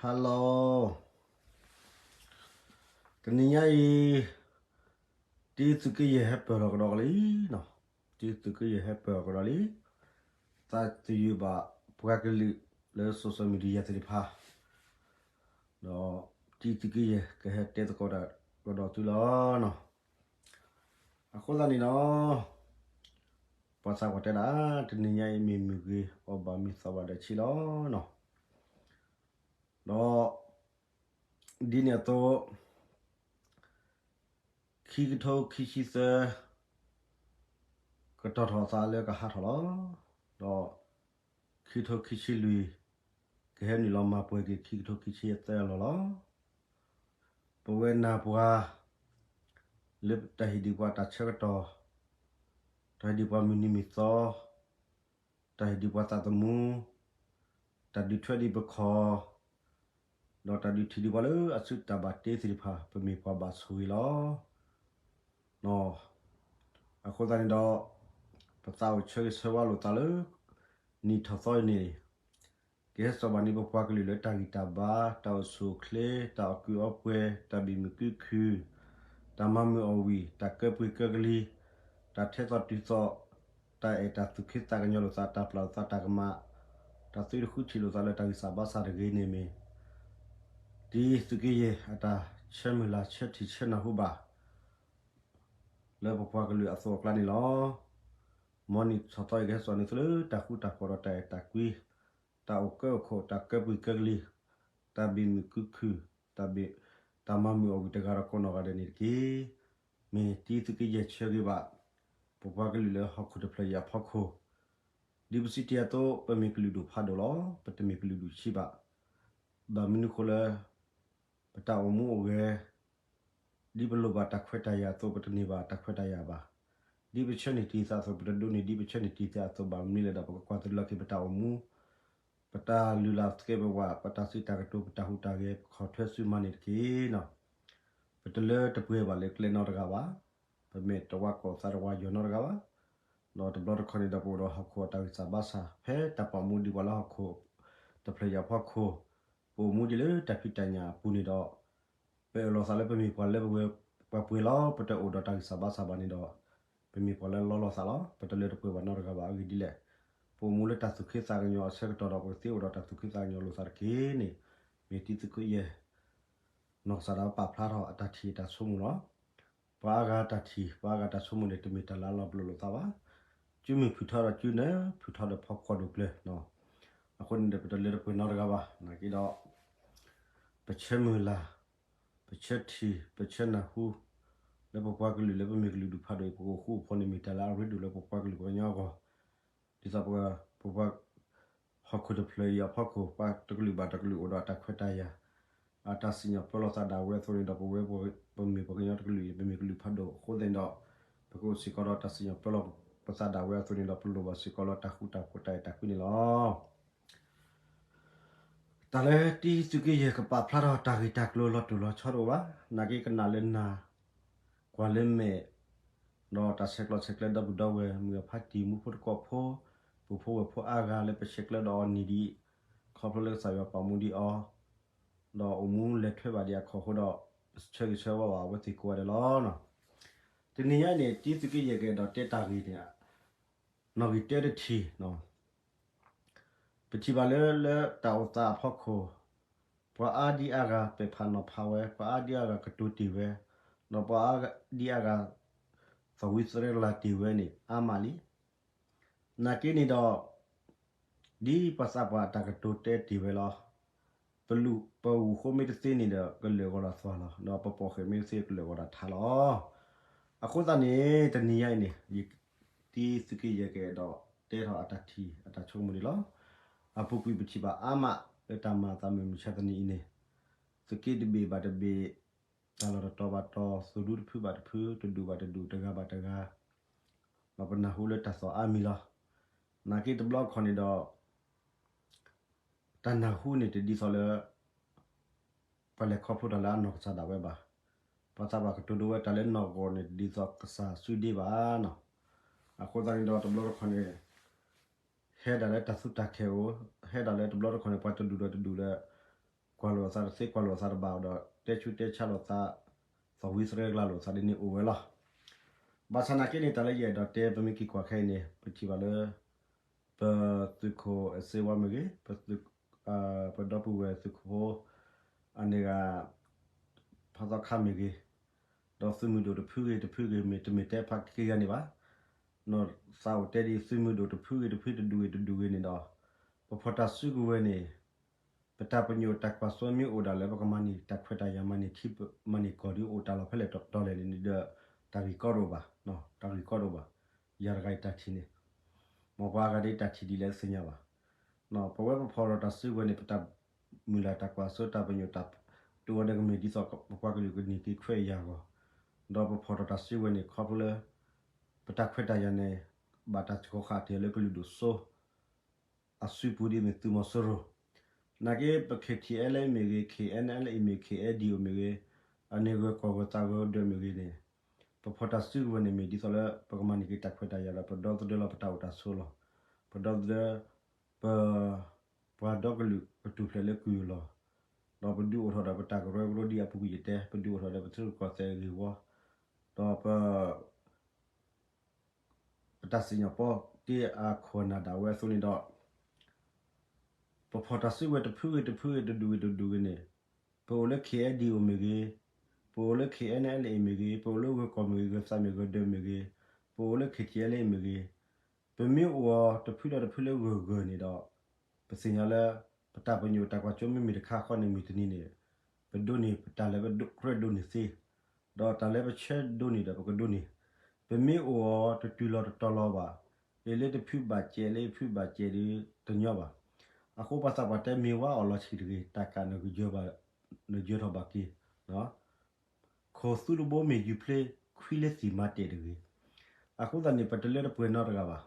Hello, တနံၤညါအံၤ တံသုးက့ယဲၢ်ဟဲပၢၢ်လီၤကဒီးလံနီၤ, တံသုးက့ယဲၢ်ဟဲပၢၢ်လီၤကဒီးလံ, သးသယုၢ်ဘၣ်ပှၤကလုာ်လၢ social media သ့ၣ်တဖၣ်, ဒီးတံသုးက့ယဲၢ်ကဟဲတဲသကိးတၢ်ကဒီးသုလီၤနီၤ. အဃိသတးန့ၣ်နီၤ, ပှၤသးပှၢ်တဲဒၣ် တနံၤညါအံၤမ့ၢ်မုၢ်ဂ့ၤ အီၣ်ဘၣ်မ့ၤသီဘၣ်ဒီးဆံးလီၤနီၤ. ဒီးဒ်န့ၣ်အသိး ခံကထိခံဆံသၢ ကတီၤထီၣ်အသးလၢကဟးထီၣ်လီၤ. ဒီးခံကထိခံဆံလွံၢ် ကဟဲနုာ်လီၤမၤပှဲၤက့ၤခံကထိခံဆံသၢအလီၢ်လီၤ. ပဝဲနၢ်ပှၤ လၢတၢ်ဟ့ၣ်ဒုးပှၤတၢ်ဆၢကတီၢ်, တၢ်ဟ့ၣ်ဒုးပှၤမုၢ်နံၤမုၢ်သီ, တၢ်ဟ့ၣ်ဒုးပှၤသးသမူ, တၢ်ဒုးထွဲဒံးပခီၣ်, ဒီးတၢ်ဒုးထံၣ်ဒံးပှၤလၢအစုတၢ်ဘၣ်တ့သ့ၣ်တဖၣ် ပမ့ၢ်ပှၤဘၣ်ဆိၣ်ဂ့ၤလီၤ. အဃိသတးန့ၣ်ဒီး ပသးအိၣ်ဆၢဂ့ၤဆၢဝါလိာ်သးလၢ နံၣ်ထီၣ်သီအံၤန့ၣ် ကဟဲစိာ်ဘၣ်န့ၢ်ပပှၤကလုာ်လၢတၢ်ဂံၢ်တၢ်ဘါ, တၢ်အိၣ်ဆူၣ်အိၣ်ချ့, တၢ်အီၣ်ကုးအီပှဲၤ, တၢ်ဘံၣ်မုာ်ကုခုၣ်, တၢ်မၤမုာ်အီၣ်ဝံၣ်, တၢ်ကၢပှ့ၤကၢကလံၤ, တၢ်ထဲသိးတုၤသိး, တၢ်အဲၣ်တၢ်သူၣ်ခ့သးကညီၤလိာ်သး, တၢ်ပျၢ်လိာ်သးတၢ်ကမၣ်, တၢ်သုတဃုထံၣ်လိာ်သးလၢတၢ်ဂံၢ်စၢ်ဘါစၢ်တဂ့ၤန့ၣ်မ့ၢ် တံသုးက့ယဲၢ်အတၢ်ဆၢမုၢ်လၢ်ဆၢထံၣ်ဆၢနၢ်ဟူဘၣ် လၢပပှၤကလုာ်အသိးအကျါန့ၣ်လီၤ. မ်နံၣ်ထီၣ်သီအံၤကဟဲစိာ်န့ၢ်သုလၢတၢ်ဃူတၢ်ဖိးဒီးတၢ်အဲၣ်တၢ်ကွံ, တၢ်အိၣ်ကၢအိၣ်ခိး, တၢ်ကၢပှ့ၤကၢကလံၤ, တၢ်ဘံၣ်မုာ်ကုခုၣ်, တၢ်မၤမုာ်အီၣ်ဝံၣ်တဂၤဒီးကိးနီၢ်ဂၤဒဲးန့ၣ်တက့ၢ်. မ့ၢ်တံသုးက့ယဲၢ်ဆၢဂ့ၤဘၣ် ပပှၤကလုာ်လၢဟီၣ်ခိၣ်တဖျၢၣ်အံၤအဖီခိၣ်, ဒ်ပစံးတ့ၢ်အသိး ပမ့ၢ်ကလုာ်ဒူၣ်ဖးဒိၣ်လီၤ. ပတမ့ၢ်ကလုာ်ဒူၣ်ဆံးဘၣ်. ဘၣ်မနုၤဃိလၢ ပတၢ်အိၣ်မူအိၣ်ဂဲၤ ဒ်ပလိၣ်ဘၣ်တၢ်ခွဲးတၢ်ယာ်အသိး ပတန့ၢ်ဘၣ်တၢ်ခွဲးတၢ်ယာ်ဘၣ်. ဒ်ပဆၢန့ၢ်တံၢ်သးအသိး ပတဒိးန့ၢ် ဒ်ပဆၢန့ၢ်တံၢ်သးအသိးဘၣ်မနုၤလဲၣ်ဒီး ပကကွၢ်သိလီၤက့ၤပတၢ်အိၣ်မူ, ပတၢ်လုၢ်လၢ်သကဲးပဝး, ပတၢ်စုတၢ်ကတိၤ, ပတၢ်ဟူးတၢ်ဂဲၤ, ပခီၣ်ထွဲစုမၤန့ၣ်တက့ၢ်နီၤ. ပတလၢတပှဲၤဘၣ်လၢကျဲနီတဂၤဘၣ်. ပမ့ၢ်တဝါကိးသးတဝါယီၤနီတဂၤဘၣ်. ဒီးတဘျီတခီၣ်န့ၣ်ဒီး ပအိၣ်ဒီးဟီၣ်ခိၣ်အတၢ်ဂံၢ်စၢ်ဘါစၢ် ဖဲတၢ်ပာ်မူဒံးပှၤလၢဟီၣ်ခိၣ်တဖျၢၣ်အံၤအဖီခိၣ်, ပအိၣ်မူဒံးလၢတၢ်ဖံးတၢ်ညၣ်အပူၤန့ၣ်ဒီး ပအၢၣ်လီၤသးလၢပမ့ၢ်ပှၤလၢပဝဲပှၤပှဲၤလီၤ. ပတအိၣ်ဒီးတၢ်ဂံၢ်စၢ်ဘါစၢ်ဘၣ်န့ၣ်ဒီး ပမ့ၢ်ပှၤလၢလီလီၤသးလီၤ. ပတလၢတပှဲၤဘၣ်နီတဂၤဘၣ်အဂ့ၢ်ဒ်လဲၣ်. ပအိၣ်မူလၢတၢ်သူၣ်ခ့သးကညီၤအဆၢကတီၢ်ဒီး ပကသ့အိၣ်ဒီးတၢ်သူၣ်ခ့သးကညီၤလိာ်သးတက့ၢ်န့ၣ် မ့ၢ်တံသုးက့ယဲၢ် နီၢ်ကစၢ်ဒၣ်ဝဲပာ်ဖျါထီၣ်အတၢ်ထံၣ်အတၢ်ဆိကမိၣ်လီၤ. ပှၤအါဂၤတၢ်ထံၣ် ပှၤအါဂၤတၢ်ဆိကမိၣ်န့ၣ် တမ့ၢ်တၢ်လၢအလီၤပလိာ်လိာ်သးဘၣ်. ကုမုၢ်ဖုၣ်ထီဒီးကုနၢၤ ဖုၣ်ထီဒီးဖီကွီၢ်ဒိၣ်ကျၢၤ. အဃိန့ၣ်ဒီး ပတလၢတပှဲၤနီတဂၤဘၣ်. နာ်က့ဒီး ပဆၢမုၢ်လၢ်, ပဆၢထံၣ်, ပဆၢနၢ်ဟူ လၢပပှၤကလုာ်လၢပမ့ၢ်ကလုာ်ဒူၣ်ဖးဒိၣ်အံၤ ပကအိၣ်ဃူအိၣ်ဖိးန့ၣ် မ့ၢ်တၢ်လၢအရ့ဒိၣ်လၢပပှၤကလုာ်ပှၤကညီအဂီၢ် ဒ်သိးပ ပပှၤ ဟီၣ်ခိၣ်တဖျၢၣ်အံၤအဖီခိၣ် ပှၤတကလုာ်ဘၣ်တကလုာ်အိၣ်ဒီးအတၢ်ခွဲးတၢ်ယာ် အတၢ်စံၣ်ညီၣ်ပၢလီၤသးဒၣ်ဝဲအသိးန့ၣ်ဒီး ပဝဲပမ့ၢ်ပှၤကညီတကလုာ်အံၤ ပမ့ၢ်ကလုာ်ဖးဒိၣ်အဃိသတးန့ၣ်ဒီး ပကအိၣ်စ့ၢ်ကီးဒီးတၢ်စံၣ်ညီၣ်ပၢလီၤပသးဒၣ်ဝဲအသိးန့ၣ်ဒီး ပလိၣ်ဘၣ်စ့ၢ်ကီးလၢတၢ်ဃူတၢ်ဖိးတၢ်အဲၣ်တၢ်ကွံန့ၣ်လီၤ. တၢ်လၢတံသုးက့ယဲၢ်ကပာ်ဖျါထီၣ်တၢ်ဂ့ၢ်တၢ်ကျိၤလီၤတိၢ်လီၤဆီတအိၣ်ဘၣ်. နာ်က့ကနၣ်လၢနၢ် ကွၢ်လၢမဲာ် ဒီးတၢ်ဆဲးကျိးဆဲးကျၢဒီပုၢ်ဒီဝဲၢ် မုၢ်အဖါတံၢ်မူဖိတကိးဖိ ပူၤဖိဝဲၢ်ဖိအါဂၤလၢပဆဲးကျၢဒီးအီၤနံၣ်ဒံး ခီဖျိလၢကစၢ်ယွၤပာ်မူဒံးအီၤ ဒီးအိၣ်မူလဲၤထွဲဘၣ်ဒံးအခီၣ်အဃိဒီး ဆၢဂ့ၤဆၢဝါဘၣ်အဝဲသ့ၣ်ကိးဂၤဒဲးလီၤ. တနံၤညါအံၤန့ၣ် တံသုးက့ယဲၢ်ကအဲၣ်ဒိးတဲတၢ်ဂ့ၢ်န့ၣ် နီၣ်ဂံၢ်တၢတထံၣ် ပထံၣ်ဘၣ်လၢ လၢတၢ်အိၣ်သးအဖီခိၣ် ပှၤအါဒံအါဂၤပဲာ်ဖးနီၤဖးဝဲ, ပှၤအါဒံအါဂၤကတိၤတ့ၢ်ဝဲ, ဒီးပှၤအါဒံအါဂၤ သီၣ်ဝံသရဲလၤတ့ၢ်ဝဲန့ၣ် အါမးလံ. နာ်က့န့ၣ်ဒီး ဒ်ပှၤသးပှၢ်အတၢ်ကတိၤတဲတ့ၢ်ဝဲလီၤ. ပလူၤပဂူၢ်ဃိမ့ၢ်တသ့န့ၣ်ဒီး ကလၢာ်ဂီၤဒီးသွါလီၤ. ဒီးပပိာ်ဃဲၤမ့ၢ်တသ့ကလၢာ်ဂီၤဒီးထးလီၤ. အဃိသတးန့ၣ် တနံၤညါအံၤန့ၣ် ယတံသုးက့ယဲၢ်ကအဲၣ်ဒိးတဲထီၣ်အတၢ်ထံၣ်အတၢ်ဆိကမိၣ်န့ၣ်လီၤ. အပူၤကွံာ်ပထံၣ်ဘၣ်အါမး လၢတၢ်မၤအသးမုၢ်မဆါတနံၤအံၤန့ၣ် သုးက့တဘ့ၣ်ဘၣ်တဘ့ၣ်, တၢ်လီၢ်တတီၤဘၣ်တီၤ, သုးဒူတဖုဘၣ်တဖု, တဒူၣ်ဘၣ်တဒူၣ်, တဂၤဘၣ်တဂၤ, ဒီးပနၢ်ဟူလၢတၢ်သီၣ်အါမံၤလီၤ. နာ်က့တဘျီခီၣ်န့ၣ်ဒီး တၢ်နၢ်ဟူန့ၣ်တဒ်သိးလၢ ပှၤလဲၤခီဖျိတၢ်လၢအနီၢ်ကစၢ်ဒၣ်ဝဲဘၣ်. ပှၤသးပှၢ်ကတိၤဒိဝဲတၢ်လၢနီၢ်ကီၢ်န့ၣ် တဒ်သိးကစၢ်စုဒ့ဘၣ်နီၤ. အဃိသတးန့ၣ်ဒီးတဘျီတခီၣ်န့ၣ် ဟဲဒၣ်လၢတၢ်သူတၢ်ခဲအိၣ်, ဟဲဒၣ်လၢတဘျီတခီၣ်န့ၣ် ပှၤတဒူၣ်ဒီးတဒူၣ်လၢ ကွၢ် ကွၢ်လိာ်အသးတသ့ ကွၢ်လိာ်အသးတဘၣ်ဒီး တဲဆူတဲဆါလိာ်သး သီၣ်ဝံသရဲကျါလိာ်သးဒ်န့ၣ်အိၣ်ဝဲလီၤ. ဘၣ်ဆၣ်နာ်က့န့ၣ် တၢ်လၢယအဲၣ်ဒိးတဲ ပမ့ၢ်က့ၤကွၢ်ခဲအံၤန့ၣ် ပထံၣ်ဘၣ်လၢ ပသုးခိၣ်အစ့ဝါမ့ၢ်ဂ့ၤ, ပဒီပုၢ်ဝဲၢ်သုးခိၣ်ဖိ အန့ၣ်ဂၤ ဖးသီခါမ့ၢ်ဂ့ၤ, ဒီးသုးမုၢ်ဒိၣ်တဖုဂ့ၤတဖုဂ့ၤ မ့ၢ်တမ့ၢ်တဲဖးက့ၤဂၤန့ၣ်ဘၣ်. နီၢ်သးအိၣ်တဲဒ်သုးမုၢ်ဒိၣ်တဖုဂ့ၤတဖု တဒူၣ်ဂ့ၤတဒူၣ်ဂ့ၤန့ၣ်ဒီး ပဖီၣ်တၢ်စုကဝဲၤန့ၣ် ပတၢ်ပညိၣ်တၢ်ကွၢ်စိမ့ၢ်အိၣ်ဒၣ်လၢ ပကမၤန့ၢ်တၢ်ခွဲးတၢ်ယာ် မၤန့ၢ်ထံမၤန့ၢ်ကီၢ်ဒီး အိၣ်တၢ်လီၢ်ဖဲလဲၣ်တီလဲၣ်န့ၣ်ဒီး တၢ်ဂ့ၢ်ကီတအိၣ်ဘၣ်, တၢ်ဂ့ၢ်ကီတအိၣ်ဘၣ်. ယၤတဂၤအံၤတၢ်ထံၣ်န့ၣ် မ်ပှၤအဂၤဒ်တၢ်ထံၣ်ဒ်လဲၣ်တသ့ၣ်ညါဘၣ်. ပဝဲပဖီၣ်ထီၣ်တၢ်စုကဝဲၤန့ၣ် ပတၢ်မုၢ်လၢ်တၢ်ကွၢ်စိတၢ်ပညိၣ်တၢ်တိၢ်အီၤဒီးကမ့ၢ်ဒ်သိး ပပှၤကလုာ်ကန့ၢ်က့ၤခွဲးယာ်အဂီၢ်, ဒီးပဖီၣ်ထီၣ်တၢ်စုကဝဲၤန့ၣ် ခီဖျိလၢ ပတၢ်ခွဲးတၢ်ယာ်န့ၣ် ဘၣ်တၢ်စှီၤဃာ်တ့ၢ်လၢကလုာ်ဒိၣ်စိ အစုပူၤဒ်မ့ၢ်သုးမီၤစိရိၤ, နာ်က့ပ K T L A မ့ၢ်ဂ့ၤ, K N L A မ့ၢ် K N D O မ့ၢ်ဂ့ၤ, အန့ၣ်ဂၢၤကီၢ်ဂၢၤသးဂၢၤဒၢးမ့ၢ်ဂ့ၤန့ၣ်, ပဖီၣ်တၢ်စုကဝဲၤန့ၣ် မ့ၢ်ဒ်သိးလၢ ပကမၤန့ၢ်က့ၤတၢ်ခွဲးတၢ်ယာ်ဒီး ပဒီသဒၢလီၤပတၢ်အိၣ်တၢ်ဆိးလီၤ. ပဒီသဒၢ ပ ပှၤဒီကလုာ်ကထူၣ်ဖျဲးလၢကုၢ်လီၤ. ဒီးပဒုးအိၣ်ထီၣ်ဒီးပတၢ်ကရၢကရိဒ်အပူၤကွံာ်ယတဲ, ပဒုးအိၣ်ထီၣ်ဒီးပထံရူၢ်ကီၢ်သဲးဂ့ၢ်ဝီ, ဒီးပ ပတၢ်စံၣ်ညီၣ်ပီတ့အခိၣ်အနၢ်ဒၣ်ဝဲအသိးန့ၣ်ဒီး ပဖီၣ်တၢ်စုကဝဲၤတဖုဂ့ၤတဖုဂ့ၤ တဒူၣ်ဂ့ၤတဒူၣ်ဂ့ၤန့ၣ်, ပအိၣ်လၢ K N D O မ့ၢ်ဂ့ၤ, ပအိၣ်လၢ K N L A မ့ၢ်ဂ့ၤ, ပအိၣ်လၢဂၢၤကီၢ်မ့ၢ်ဂ့ၤ, ဂၢၤသးမ့ၢ်ဂ့ၤ, ဂၢၤဒၢးမ့ၢ်ဂ့ၤ, ပအိၣ်လၢ K T L A မ့ၢ်ဂ့ၤ, ပမ့ၢ်အိၣ်အီၤတဖုဒီးတဖုလၢဂၢၢ်ဂၢၢ်န့ၣ်ဒီး ပသ့ၣ်ညါလၢ ပတၢ်ပညိၣ်တၢ်ကွၢ်စိမ့မ့ၢ်တခါဃီန့ၣ် မုၢ်တနံၤန့ၣ် ပဒိးန့ၢ်ပတၢ်လၢပကြၢးဒိးန့ၢ်သ့, ဒီးတၢ်လၢပဆၢဒိးန့ၢ်ဒီးပကဒိးန့ၢ်, ပမ့ၢ်အိၣ်အီၤတတုၤလီၤတတီၤလီၤဘၣ်, အ့ၣ်လၢတဖုဘၣ်စဲးလၢဖုဘၣ်စဲးဒီးတညီဘၣ်. အဃိပှၤသးပှၢ်တဲမ့ၢ်ဝါအီၣ်လီၤဆံးတဂ့ၤ, တၢ်ကးနယၢၤထီၣ်ဘၣ်က့ၤ ခိၣ်သူတဘိမ့ၢ်ယူၤဖျ့ခွံလၢသံၣ်မၤတဲာ်တဂ့ၤ. အဃိသတးန့ၣ် ပတလၢတပှဲၤနီတဂၤဘၣ်.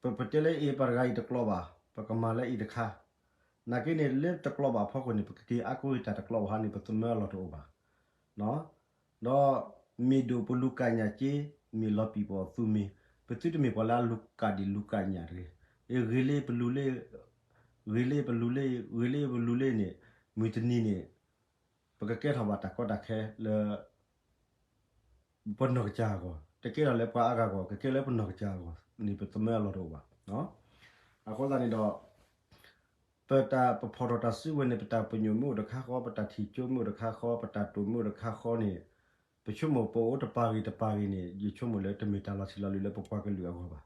ပပတဲလၢအ့ၣ်ပှၤတဂၤအံၤတကျိးဘၣ်, ပကမၤလၢအံၤတခါ, နာ်က့န့ၣ် လၢတကျိးဘၣ်အဖီခိၣ်န့ၣ် ပကက့ၤအါကိးဂ့ၤတၢ်တကျိးဘၣ်ဟါန့ၣ် ပသမၢအလီၢ်တအိၣ်ဘၣ်. ဒီးမ့ၢ်ဒိၣ်ပလူၤကၣ်ညၣ်က့, မ့ၢ်လီၤပံာ်ပီၣ်သူမ့ၢ်, ပသုတမ့ၢ်ပှၤလၢအလူၤကၣ်ဒံးလူၤကၣ်ညၣ်တဂ့ၤ. အ့ၣ်ဂ့ၤလၢပလူၤလၢ ဂ့ၤလၢပလူၤလၢ ဂ့ၤလၢပလူၤလၢန့ၣ် မုၢ်တနံၤန့ၣ် ပကကဲထီၣ်ဘၣ်တၢ်ကီတၢ်ခဲလၢ ပနီၢ်ကစၢ်အဂီၢ်, တကဲထီၣ်လၢပှၤအါဂၤအဂီၢ်, ကကဲလၢပနီၢ်ကစၢ်အဂီၢ်န့ၣ် ပသမၢအလီၢ်တအိၣ်ဘၣ်. အဃိသတးန့ၣ်ဒီး ပတၢ်ပဖီၣ်ထီၣ်တၢ်စုကဝဲၤန့ၣ် ပတၢ်ပညိၣ်မ့ၢ်အိၣ်တခါဃီ, ပတၢ်ထံၣ်ကၠိမ့ၢ်အိၣ်တခါဃီ, ပတၢ်တိာ်မ့ၢ်အိၣ်တခါဃီန့ၣ် ပဆိကမိၣ်ပအိၣ်တပၤဂ့ၤတပၤဂ့ၤန့ၣ် ယဆိကမိၣ်လၢတမ့ၢ်တၢ်လီၤဆံးလီၤလၢ်လၢပပှၤကလုာ်အဂီၢ်ဘၣ်.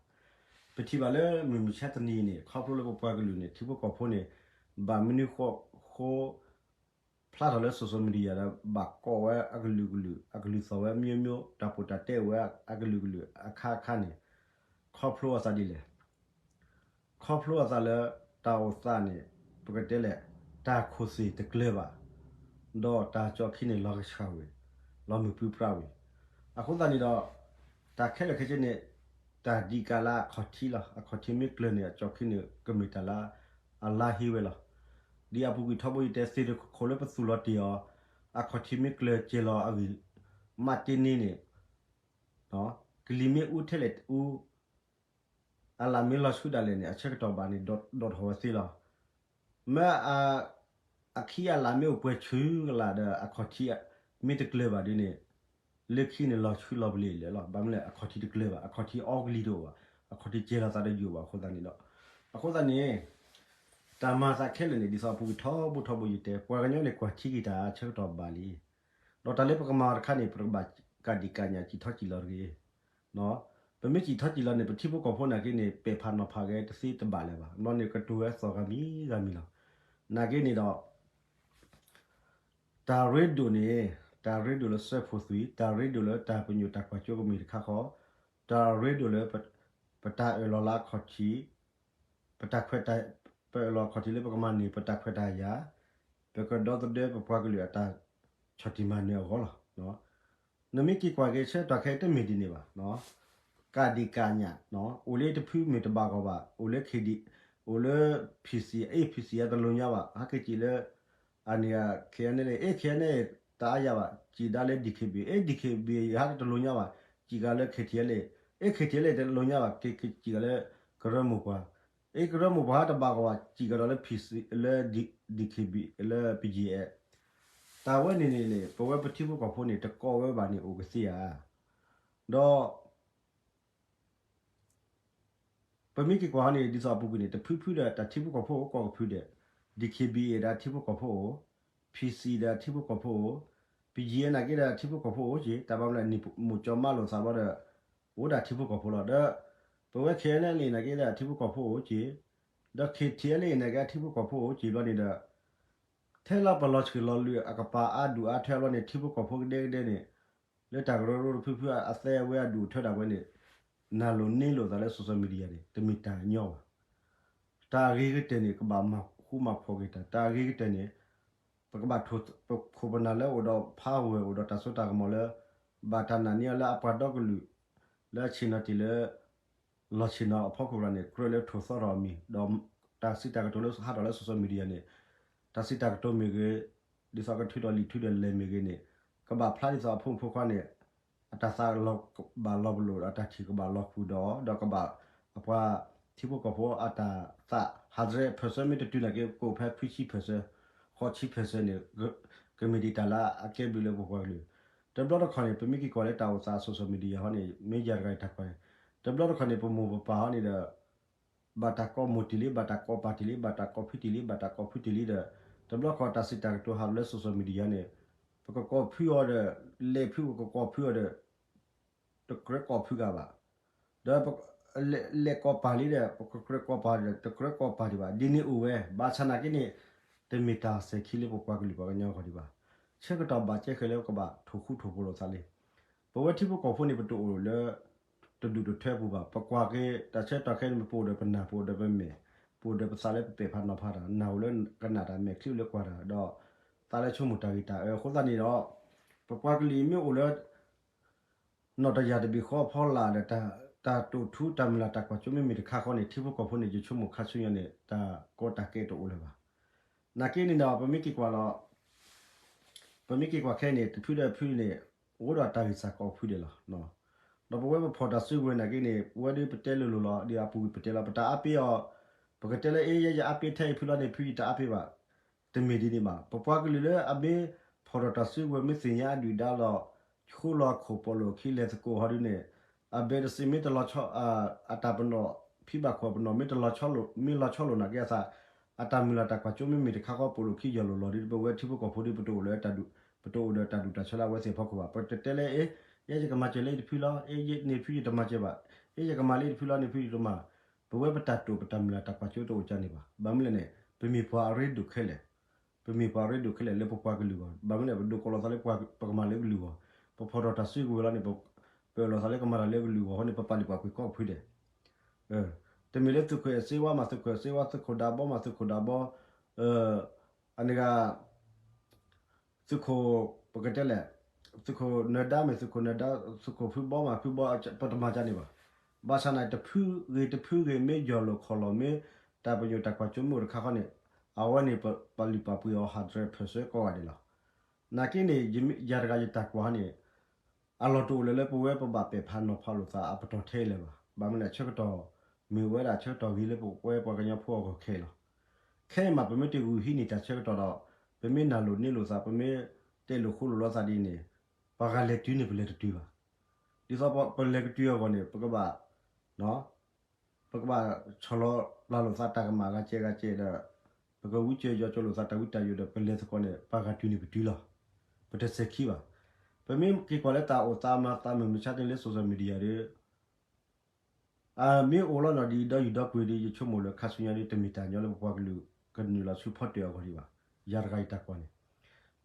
ပထံၣ်ဘၣ်လၢမုၢ်မဆါတနံၤအံၤန့ၣ် ခီဖျိလၢပပှၤကလုာ်န့ၣ် ထံဖိကီၢ်ဖိန့ၣ် ဘၣ်မနုၤဃိ ဖျါထီၣ်လၢ social media ဒီး ဘၣ်ကိးဝဲအကလုာ်ကလုာ် အကလုာ်သီၣ်ဝဲ မျိုးမျိုး တၢ်ပိာ်တၢ်တဲအိၣ်ဝဲအကလုာ်ကလုာ်အခါခါန့ၣ် ခီဖျိအသးဒ်လဲၣ်. ခီဖျိအသးလၢ တၢ်အိၣ်သးန့ၣ် ပကတဲလဲၣ် တၢ်ခိၣ်သ့ၣ်တကျၢၤဘၣ်, ဒီးတၢ်ကၠီခံန့ၣ် လီၤကဆှၣ်ဝံၤ လီၤမုၢ်ပြံပြါဝံၤ. အဃိသတးန့ၣ်ဒီး တၢ်ခဲလၢာ်ခဲဆ့န့ၣ် တၢ်ဒံးကးလၢအခီၣ်ထံးလီၤ. အခီၣ်ထံးမ့ၢ်ကျၢၤန့ၣ် အကၠီခံန့ၣ် ကမ့ၢ်တၢ်လၢအလါဟ့ဝဲလီၤ. ဒ်အပူၤကွံာ်ထီဘိယတဲသ့ၣ်တခိၣ်လၢပသူၣ်လီၤတ့ၢ်အီၤ အခီၣ်ထံးမ့ၢ်ကျၢၤစဲၤလီၤအဂံၢ်မးတ့ၢ်န့ၣ်န့ၣ် ကလံၤမ့ၢ်အူထဲလဲၣ်အူ အလၣ်မ့ၢ်လီၤဆှုဒၣ်လဲာ်န့ၣ် အဆၢကတီၢ်ဘၣ်န့ၣ် ဒိးထီၣ်ဝဲသ့လီၤ. မ့ၢ်အခံအလၣ်မ့ၢ်အိၣ်ပှဲၤဆူကလၣ်ဒီး အခီၣ်ထံးမ့ၢ်တကျၢၤဘၣ်ဒ်န့ၣ် လၢခံန့ၣ်လီၤဆှုလီၤပလ့ၤလဲၣ်လီၤ. ဘၣ်မနုၤလဲၣ် အခီၣ်ထံးတကျၢၤဘၣ်, အခီၣ်ထံးအီကလံၤတအိၣ်ဘၣ်, အခီၣ်ထံးစဲၤလီၤသးတယိာ်ဘၣ်အဃိသတးန့ၣ်ဒီး အဃိသတးန့ၣ် တၢ်မၤသးခဲလၢာ်န့ၣ် ဒ်သိးအပူၤကွံာ်ထီဘိထီဘိယတဲ ပှၤကညီန့ၣ် ကွၢ်ထံက့ၤတၢ်အဆၢကတီၢ်ဘၣ်လံ. ဒီးတၢ်လၢပကမၤအီၤတခါန့ၣ် ပကဘၣ်ကးဒံးကးညၣ်စံၣ်ထီၣ်စံၣ်လီၤတဂ့ၤ. ပမ့ၢ်စံၣ်ထီၣ်စံၣ်လီၤန့ၣ် ပထံဖိကီၢ်ဖိနာ်က့န့ၣ် ပဲာ်ဖးနီၤဖးဂဲၤတသ့တဘၣ်လၢၤဘၣ်. ဘျီန့ၣ်ကတိၤဝဲသီၣ်ဂၤမံၤဂၤမံၤလီၤ. နာ်က့န့ၣ်ဒီး တၢ်ရ့ဒိၣ်န့ၣ် တၢ်ရ့ဒိၣ်လၢစၢဖှိၣ်သွံၣ်, တၢ်ရ့ဒိၣ်လၢတၢ်ပညိၣ်တၢ်ကွၢ်စိကမ့ၢ်တခါဃီ, တၢ်ရ့ဒိၣ်လၢ ပတၢ်အၢၣ်လီၤလၢအခီၣ်ထံး, ပတၢ်ခွဲးတၢ်, ပအၢၣ်လီၤအခီၣ်ထံးလၢပကမၤန့ၢ်ပတၢ်ခွဲးတၢ်ယာ်, ပကဒီသဒၢပပှၤကလုာ်အတၢ်ဆီၣ်တံၢ်မၤနၢၤအဂီၢ်လီၤ. နမ့ၢ်က့ၤကွၢ်က့ၤဆၢကတီၢ်ခဲအံၤတမ့ၢ်ဒ်န့ၣ်ဘၣ်. ကးဒံးကးညၣ်, အိၣ်လၢတဖုမ့ၢ်တဘၣ်ဂီၢ်ဘၣ်, အိၣ်လၢ K D, အိၣ်လၢ P C, အ့ P C အတလိၤညါဘၣ်, ဟဲက့ၤစံးလၢ အန့ၣ် K N L A, အ့ K N L A တအါယၤဘၣ်, စံးဒၣ်လၢ D K B, အ့ D K B ဟဲတလိၤညါဘၣ်, စံးကၤလၢ K T L A, အ့ K T L A တလိၤညါဘၣ်, က့ၤစံးကၤလၢကရၢမိၢ်ပှၢ် အ့ ကရၢမိၢ်ပှၢ်တဘၣ်ကီးဘၣ် စံးကဒီးလၢ P C လၢ D- DKB လၢ ပယဲၢ် တၢ်ဝဲန့ၣ်န့ၣ်န့ၣ် ပဝဲပထံဖိကီၢ်ဖိန့ၣ် တကိးဝဲဘၣ်န့ၣ်အိၣ်ကသ့ဧါ. ဒီး ပမ့ၢ်က့ၤကွၢ်ဟီန့ၣ် ဒ်သိးအပူၤကွံာ်န့ၣ် တဖုဖုဒီးတၢ်ထံဖိကီၢ်ဖိအိၣ်ကိးကဖုဒီး DKBA ဒီးထံဖိကီၢ်ဖိအိၣ်, PC ဒီးထံဖိကီၢ်ဖိအိၣ်, ပယဲၢ်နာ်က့ဒီးထံဖိကီၢ်ဖိအိၣ်က့ၤ, တၢ်ဘၣ်မနုၤလဲၣ် နံၣ်မိၢ်ကၠီမးလိာ်သးဘျီဒီး အိၣ်ဒၣ်ထံဖိကီၢ်ဖိလီၤ. ဒီး ပဝဲ ခဲအံၤန့ၣ် နာ်က့ဒီးထံဖိကီၢ်ဖိအိၣ်က့ၤ, ဒီး KTLA နာ်က့ထံဖိကီၢ်ဖိအိၣ်က့ၤဘျီန့ၣ်ဒီး ထဲလၢပလီၤဆံးလီၤလွံၢ်အကပၤအါဒူၣ်အါထွဲဘျီန့ၣ် ထံဖိကီၢ်ဖိကဒဲကဒဲန့ၣ် လၢတၢ်ကရၢကရိတဖုဖုအသဲအဝဲအဒူၣ်အထွဲဒၣ်ဝဲန့ၣ် နၢ်လိၤန့ၢ်လိာ်သးလၢ social media န့ၣ် တမ့ၢ်တၢ်ညီဘၣ်. တၢ်အဂ့ၤကတၢၢ်န့ၣ် ကဘၣ်မၤဃူမၤဖိးက့ၤတၢ်, တၢ်အဂ့ၤကတၢၢ်န့ၣ် ပကဘၣ်ထိၣ်ပခိၣ်ပနၢ်လၢအိၣ်ဒီး power အိၣ်ဒီးတၢ်စိတၢ်ကမီၤလၢ ဘၣ်တၢ်နာ်န့ၢ်အီၤလၢအပှၤဒီကလုာ် လၢအဆ့ၣ်နီၤတ့ၢ်လၢ လီၢ်ဆ့ၣ်နီၤအဖီခိၣ်ကျါန့ၣ် ကြၢးလၢထိၣ်သီထီၣ်အမံၤ ဒီးတၢ်စံးတၢ်ကတိၤလၢဟးထီၣ်လၢ social media န့ၣ် တၢ်စံးတၢ်ကတိၤမ့ၢ်ဂ့ၤ, ဒ်သိးကထုးထီၣ်လံာ်ထုးထီၣ်လဲၢ်မ့ၢ်ဂ့ၤန့ၣ် ကဘၣ်ဖျါဒ်သိးအဖိမုၣ်ဖိခွါန့ၣ် အတၢ်သးဘၣ်လီၤပလိာ်ဒီးအတၢ်ထံၣ်ကဘၣ်လီၤဃုာ်ဒီး ဒီးကဘၣ်အပှၤထံဖိကီၢ်ဖိအတၢ်သး hundred percent မ့ၢ်တတုၤနာ်က့ ကအိၣ်ဖဲခွံဆံ percent, ဃိးဆံ percent န့ၣ် ကမ့ၢ်ဒံးတၢ်လၢအကဲဘျုးလၢပပှၤကလုာ်. တဘျီတခီၣ်န့ၣ် ပမ့ၢ်က့ၤကွၢ်လၢတၢ်အိၣ်သး social media ဟီန့ၣ် မ့ၢ်ယၤတဂၤအံၤတၢ်ကွၢ်န့ၣ် တဘျီတခီၣ်န့ၣ် ပမိၢ်ပပၢ်ဟီန့ၣ်ဒီး ဘၣ်တၢ်ကိးမိၢ်တ့ၢ်လံ, ဘၣ်တၢ်ကိးပၢ်တ့ၢ်လံ, ဘၣ်တၢ်ကိးဖံတ့ၢ်လံ, ဘၣ်တၢ်ကိးဖုတ့ၢ်လံဒီး တဘျီခီၣ်တၢ်စံးတၢ်ကတိၤဟးထီၣ်လၢ social media န့ၣ် ပကကိးဖုအီၤဒီး လဲၤဖုပကကိးဖုအီၤဒီး တကြၢးကိးဖုဂၤဘၣ်. ဒီး လဲၤကိးပၢ်လံဒီး ပကကြၢးကိးပၢ်ဒီး တကြၢးကိးပၢ်ဒံးဘၣ်. ဒ်န့ၣ်အိၣ်ဝဲ ဘၣ်ဆၣ်နာ်က့န့ၣ် တမ့ၢ်တၢ်စဲၤခံလၢပပှၤကလုာ်ပှၤကညီအဂီၢ်ဒံးဘၣ်. ဆၢကတီၢ်ဘၣ်ကဲဃဲလၢပကဘၣ်ထိၣ်ဃူထိၣ်ဖိးလိာ်သးလံ. ပဝဲထံဖိကီၢ်ဖိန့ၣ် ပတအိၣ်လၢ တဒူၣ်တထၢပူၤဘၣ်. ပကွၢ်က့ၤ တၢ်ဆၢကတီၢ်ခဲအံၤန့ၣ် ပအိၣ်ဒီးပနၢ် ပအိၣ်ဒီးပမဲာ် ပအိၣ်ဒီးပသးလၢပပဲာ်ဖးနီၤဖးတၢ်, နၢ်အိၣ်လၢကနၣ်တၢ် မဲာ်ချံအိၣ်လၢကွၢ်တၢ် ဒီးသးလၢဆိကမိၣ်တၢ်ဂ့ၤတၢ်အၢ. အဃိသတးန့ၣ်ဒီး ပပှၤကလုာ်မ့ၢ်အိၣ်လၢ နီၢ်တယၢ်တဘ့ၣ်ဃီအဖီလာ်ဒီး တၢ်တိာ်ထူတၢ်မုၢ်လၢ်တၢ်ကွၢ်စိမ့ၢ်မ့ၢ်တခါဃီန့ၣ် ထံဖိကီၢ်ဖိန့ၣ် ယဆိကမိၣ်ခါဆူညါန့ၣ် တၢ်ကီတၢ်ခဲတအိၣ်လၢၤဘၣ်. နာ်က့န့ၣ်ဒီး ပမ့ၢ်က့ၤကွၢ်လီၤ ပမ့ၢ်က့ၤကွၢ်ခဲအံၤန့ၣ် တဖုဒီးတဖုန့ၣ် အိၣ်ဒီးတၢ်ဂံၢ်စၢ်ကိးဖုဒဲးလီၤ. ဒီးပဝဲပဖီၣ်တၢ်စုကဝဲၤနာ်က့န့ၣ် ပဝဲဒၣ်ပတဲလိၤလိၤလီၤ ဒ်အပူၤကွံာ်ပတဲလီၤ ပတၢ်အါပ့ၤအီၤ, ပကတဲလၢ အ့ ယဲယအါပ့ၤထဲအံၤဖုလီၤန့ၣ် ဖုယတအါပ့ၤဘၣ်. တမ့ၢ်ဒ်န့ၣ်ဘၣ်. ပပှၤကလုာ်လၢအမ့ၢ်ဖီၣ်ထီၣ်တၢ်စုကဝဲၤ မ့ၢ်သ့ၣ်ညါအဒုၣ်ဒါလီၤ ဆိလီၤခိၣ်ပီၣ်လိာ်ခံလဲၤသကိးဟီဒုန့ၣ် အဘဲတစ့မ့ၢ်တလီၤဆီ အတၢ်ပနီၣ် ဖံဘၣ်ခိၣ်ပနီၣ် မ့ၢ်တလီၤဆီလိာ် မ့ၢ်လီၤဆီလိာ်နာ်က့အသး အတၢ်မုၢ်လၢ်တၢ်ကွၢ်စိမ့ၢ်မ့ၢ်တခါဃီ ပိာ်လိာ်ခံယီၢ်လိာ်လီၤဒီး ပဝဲထံဖိကီၢ်ဖိဒီး ပတအိၣ်လၢတၢ်ဒူၣ် ပတအိၣ်ဒီးတၢ်ဒူၣ်တၢ်ဆၢလၢအဝဲသ့ၣ်အဖီခိၣ်ဘၣ်. ပတတဲလၢ အ့ ယဲယကမၤစၢၤလၢတဖုလီၤ အ့ ယန့ၣ်ဖုယတမၤစၢၤဘၣ် အ့ ယကမၤလၢတဖုလီၤန့ၣ်ဖုယတမၤ ပဝဲပတၢ်တိာ်ပတၢ်မုၢ်လၢ်တၢ်ကွၢ်စိတအိၣ်ကန့ၣ်ဘၣ်. ဘၣ်မနုၤလဲၣ်န့ၣ် ပမ့ၢ်ပှၤအရ့ဒိၣ်ခဲလၢာ် ပမ့ၢ်ပှၤရ့ဒိၣ်ခဲလၢာ်လၢပပှၤကလုာ်အဂီၢ် ဘၣ်မနုၤလဲၣ် ပဒိးကိးလီၤသးလၢပှၤပကမၤလၢကလုာ်အဂီၢ် ပဖီၣ်ထီၣ်တၢ်စုကဝဲၤလီၤန့ၣ် ပအၢၣ်လီၤသးလၢကမၤတၢ်လၢကလုာ်အဂီၢ်ဃီန့ၣ် ပပာ်လုၢ်ပာ်ပှ့ၤကိးဖုဒဲး တမ့ၢ်လၢသုးခိၣ်အဲၣ်စ့ဝါမၤသုးခိၣ်အဲၣ်စ့ဝါ သုးခိၣ်ဒးဘီမၤသုးခိၣ်ဒးဘီ အန့ၣ်ဂ့ၤ သုးခိၣ် ပကတဲလဲၣ် သုးခိၣ်နၢၤဒါမ့ၢ်သုးခိၣ်နၢၤဒါ သုးခိၣ်ဖုဘီမၤဖုဘီ ပတမၤကန့ၣ်ဘၣ်. ဘၣ်ဆၣ်န့ၣ် တဖုဂ့ၤတဖုဂ့ၤ မ့ၢ်ယီၢ်လိာ်ခီၣ်လိာ် မ့ၢ်တၢ်ပညိၣ်တၢ်ကွၢ်စိမ့ၢ်အိၣ်တခါဃီန့ၣ် အဝဲန့ၣ်ပာ်လုၢ်ပာ်ပှ့ၤအီၤ hundred percent ကိးဂၤဒဲးလီၤ. နာ်က့န့ၣ် ယတဂၤယတၢ်ကွၢ်န့ၣ် အလီၢ်တအိၣ်လၢလၢပဝဲပဘၣ်ပဲာ်ဖးနီၤဖးလိာ်သးအပတီၢ်ထဲအံၤလၢၤဘၣ်. ဘၣ်မနုၤလဲၣ် ဆၢကတီၢ်မ့ၢ်ဝဲဒၣ်ဆၢကတီၢ်ဂ့ၤလၢပဝဲပှၤကညီဖိအဂီၢ်ခဲအံၤလီၤ. ခဲအံၤမး ပမ့ၢ်တဂုာ်ဟံးန့ၢ်တၢ်ဆၢကတီၢ်ဒီး ပမ့ၢ်နၢ်လိၤန့ၢ်လိၤသး ပမ့ၢ်တဲလိာ်ဃူလိာ်လိာ်သးဒ်အံၤန့ၣ် ပှၤဂၤလဲၤတုၤန့ၣ် ပလဲၤတတုၤဘၣ်. ဒ်သိးပလဲၤကတုၤအဂီၢ်န့ၣ် ပကဘၣ် ပကဘၣ်ဆီၣ်လီၤပျၢ်လိာ်သးတၢ်ကမၣ်ဂၤကဲဂၤကဲဒီး ပကဝံကၢယီၤကၢလိာ်သးတၢ်ဝံတၢ်ယိာ်ဒီး ပလဲၤသကိးန့ၣ် ပှၤဂၤတုၤန့ၣ်ပတုၤလီၤ. ပတစဲၤခံဘၣ်. ပမ့ၢ်က့ၤကွၢ်လၢတၢ်အိၣ်သးမၤသးမုၢ်မဆါတနံၤလၢ social media ဒီး အမ့ၢ်အိၣ်လီၤနီၢ်ဒံးဒီးယူၢ်ဒီးကွံာ်ဒီး ယဆိကမိၣ်လၢခါဆူညါဒီး တမ့ၢ်တၢ်ညီလၢပပှၤကလုာ်ကနုာ်လီၤဆူဖီတၢၣ်အဂီၢ်ဒံးဘၣ်. ယၤတဂၤယတၢ်ကွၢ်န့ၣ်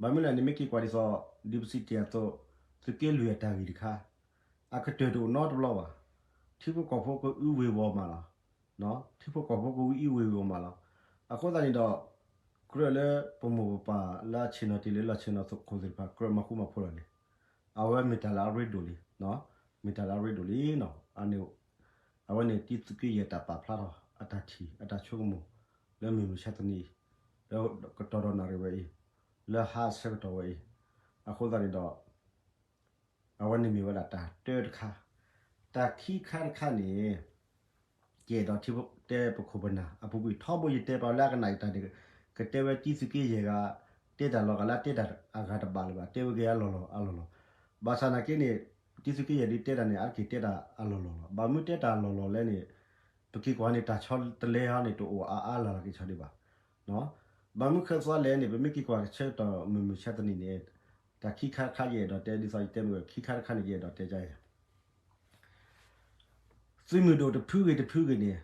ဘၣ်မနုၤလဲၣ်န့ၣ် မ့ၢ်က့ၤကွၢ်ဒ်သိး ဒ်ပစံးတ့ၢ်အသိး သုးက့လွံၢ်အတၢ်ဂ့ၢ်တခါ အကတၢၢ်တအိၣ်နီတဘျီဘၣ်. ထံဖိကီၢ်ဖိကအုဝ့ၤဝီၤမးလီၤ. ထံဖိကီၢ်ဖိကအုဝ့ၤဝီၤမးလီၤ. အဃိသတးန့ၣ်ဒီး ကြၢးလၢပမိၢ်ပပၢ်လၢအဆ့ၣ်နီၤတ့ၢ်လၢလီၢ်ဆ့ၣ်နီၤခိၣ်သ့ၣ်တဖၣ် ကြၢးမၤဃူမၤဖိးလီၤန့ၣ် အဝဲမ့ၢ်တၢ်လၢအရ့ဒိၣ်လံ, မ့ၢ်တၢ်လၢအရ့ဒိၣ်လံနီၤ. အဝဲန့ၣ် တံၤသုးက့ယဲၢ်တၢ်ပာ်ဖျါထီၣ် အတၢ်ထံၣ် အတၢ်ဆိကမိၣ် လၢမုၢ်မဆါတနံၤအံၤ လၢကတီၢ်ဒီးနၣ်ရံၣ်ဝဲအံၤ လၢဟါအဆၢကတီၢ်ဝဲအံၤ, အဃိသတးန့ၣ်ဒီး အဝဲန့ၣ်မ့ၢ်ဝဲဒၣ်တၢ်တၢတခါ, တၢ်ခံခါတခါန့ၣ် ယအဲၣ်ဒိးတဲပခိၣ်ပနၢ်အပူၤကွံာ်ထီဘိ ယတဲပာ်လၢအကနၣ်ယတၢ်န့ၣ် ကတဲဝဲတံသုးက့ယဲၢ်ဂၤ တဲတၢ်လီၤဂာ်လၢအတဲတၢ်အဂၤတဘၣ်လၢၤဘၣ်, တဲဝဲက့ၤအလီၢ်လီၢ်အလီၢ်လီၢ်. ဘၣ်ဆၣ်နာ်က့န့ၣ် တံသုးက့ယဲၢ်ဒုးတဲတၢ်န့ၣ် အါတက့ၢ်တဲတၢ်အလီၢ်လီၢ်လီၤ. ဘၣ်မနုၤတဲတၢ်အလီၢ်လီၢ်လဲၣ်န့ၣ် ပက့ၤကွၢ်န့ၣ် တၢ်ဆီတလဲဟီန့ၣ် တအိၣ်အါအါလၢ်လၢ်က့ၤဆီဒံးဘၣ်. ဘၣ်မနုၤဃဲသွါလဲၣ်န့ၣ် ပမ့ၢ်က့ၤကွၢ်ကဆၢကတီၢ်မုၢ်မဆါတနံၤန့ၣ် တၢ်ခံခါတခါယအဲၣ်ဒိးတဲ ဒ်သိးယတဲမ့ၢ်ဝဲ ခံခါတခါန့ၣ် ယအဲၣ်ဒိးတဲယဲ သုးမုၢ်ဒိၣ်တဖုဂ့ၤတဖုဂ့ၤန့ၣ်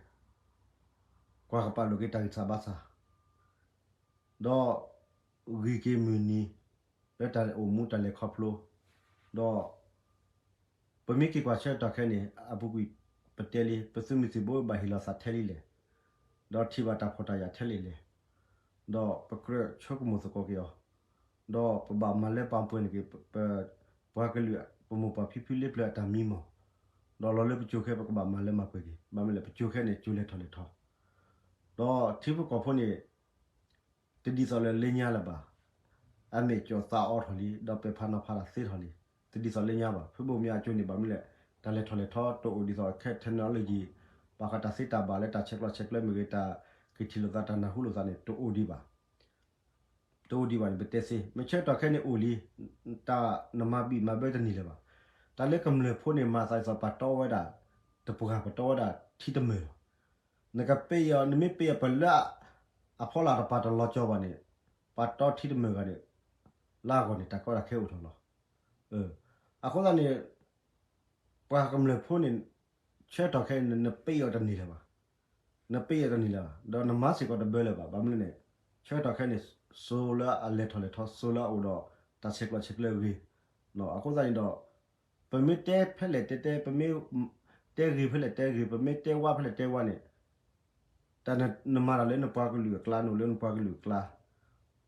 ကွၢ်ကပာ်လိာ်က့ၤတၢ်ဂံၢ်စၢ်ဘါစၢ် ဒီးဂံၢ်က့ၤမုၢ်နံၤ လၢတၢ်အိၣ်မူတၢ်လဲၤခီဖျိ ဒီး ပမ့ၢ်က့ၤကွၢ်ဆၢကတီၢ်ခဲအံၤန့ၣ် အပူၤကွံာ်ပတဲလံ ပသုးမုၢ်သံၣ်ဘိဘၣ်ဟ့ၣ်လီၤသးထဲလံလဲၣ်, ဒီးထံၣ်ဘၣ်တၢ်ဖှီၣ်တၢ်ယာ်ထဲလံလဲၣ်, ဒီးပကြၢးဆိကမိၣ်သကိးက့ၤအီၤ, ဒီးပဘၣ်မၤလၢပှဲၤန့ၢ်က့ၤ ပပှၤကလုာ် ပမိၢ်ပၢ်ဖံဖုလၢပျၢၤအတၢ်မံမီၢ်, ဒီးလီၤလၢပစိၤခဲ ပကဘၣ်မၤလၢမၤပှဲၤက့ၤ ဘၣ်မနုၤလဲၣ် ပစိၤခဲန့ၣ် စိၤလဲၤထီၣ်လဲၤထီ, ဒီးထံဖိကီၢ်ဖိန့ၣ် တဒ်သိးလၢလၢညါလၢၤဘၣ်. အမဲာ်ကၠီၣ်သးအိၣ်ထီၣ်လံ ဒီးပဲာ်ဖးနီၤဖးတၢ်သ့ထီၣ်လံ, တဒ်သိးလၢညါဘၣ်. ဖုဘိၣ်မၠါအစိၤန့ၣ် ဘၣ်မနုၤလဲၣ် တၢ်လဲၤထီၣ်လဲၤထီတအိၣ်ဒ်သိးခဲ technology ဘၣ်ဃးတၢ်သ့တၢ်ဘၣ်လၢတၢ်ဆဲးကျိးဆဲးကျၢမ့ၢ်ဂ့ၤ တၢ်ကထံၣ်လိာ်သးတၢ်နၢ်ဟူလိာ်သးန့ၣ် တအိၣ်ဒံးဘၣ် တအိၣ်ဒံးဘၣ်န့ၣ် ပတဲသ့ မ့ၢ်ဆၢကတီၢ်ခဲအံၤန့ၣ်အိၣ်လံ, တၢ်နမၤဘံၣ်မၤဘၢတန့ၢ်လၢၤဘၣ်. တၢ်လၢကမျၢၢ်ဖိန့ၣ် မၤသးဒ်သိးပှၤတီဝဲဒၣ် တပှၢ်ပတီဝဲဒၣ်ထံတမၢၢ်လီၤ. နကပ့ၢ်အီၤ နမ့ၢ်ပ့ၢ်အီၤပလၢ အဖီလာ်တပၤတလီၤကၠီဘၣ်န့ၣ် ပှၤတီထံတမၢၢ်ဂၤန့ၣ် လၢအဂီၢ်န့ၣ် တၢ်ကီတၢ်ခဲအိၣ်ထီၣ်လီၤ. အဃိသတးန့ၣ် ပှၤကမျၢၢ်ဖိန့ၣ် ဆၢကတီၢ်ခဲအံၤန့ၣ် နပ့ၢ်အီၤတန့ၢ်လၢၤဘၣ်, နပ့ၢ်အီၤတန့ၢ်လၢၤဘၣ် ဒီးနမၤစ့ၢ်ကီးတဘၢလၢၤဘၣ်. ဘၣ်မနုၤလဲၣ်န့ၣ် ဆၢကတီၢ်ခဲအံၤန့ၣ် စိၤလၢအလဲၤထီၣ်လဲၤထီ စိၤလၢအအိၣ်ဒီးတၢ်ဆဲးကျိးဆဲးကျၢဂ့ၤ, အဃိသတးန့ၣ်ဒီး ပမ့ၢ်တဲဖဲလဲၣ်တဲတဲ ပမ့ၢ်တဲဂ့ၤဖဲလဲၣ်တဲဂ့ၤ ပမ့ၢ်တဲဝါဖဲလဲၣ်တဲဝါန့ၣ် တၢ်နမၤတၢ်လၢနပှၤကလုာ်အကျါ နအိၣ်လၢနပှၤကလုာ်အကျါ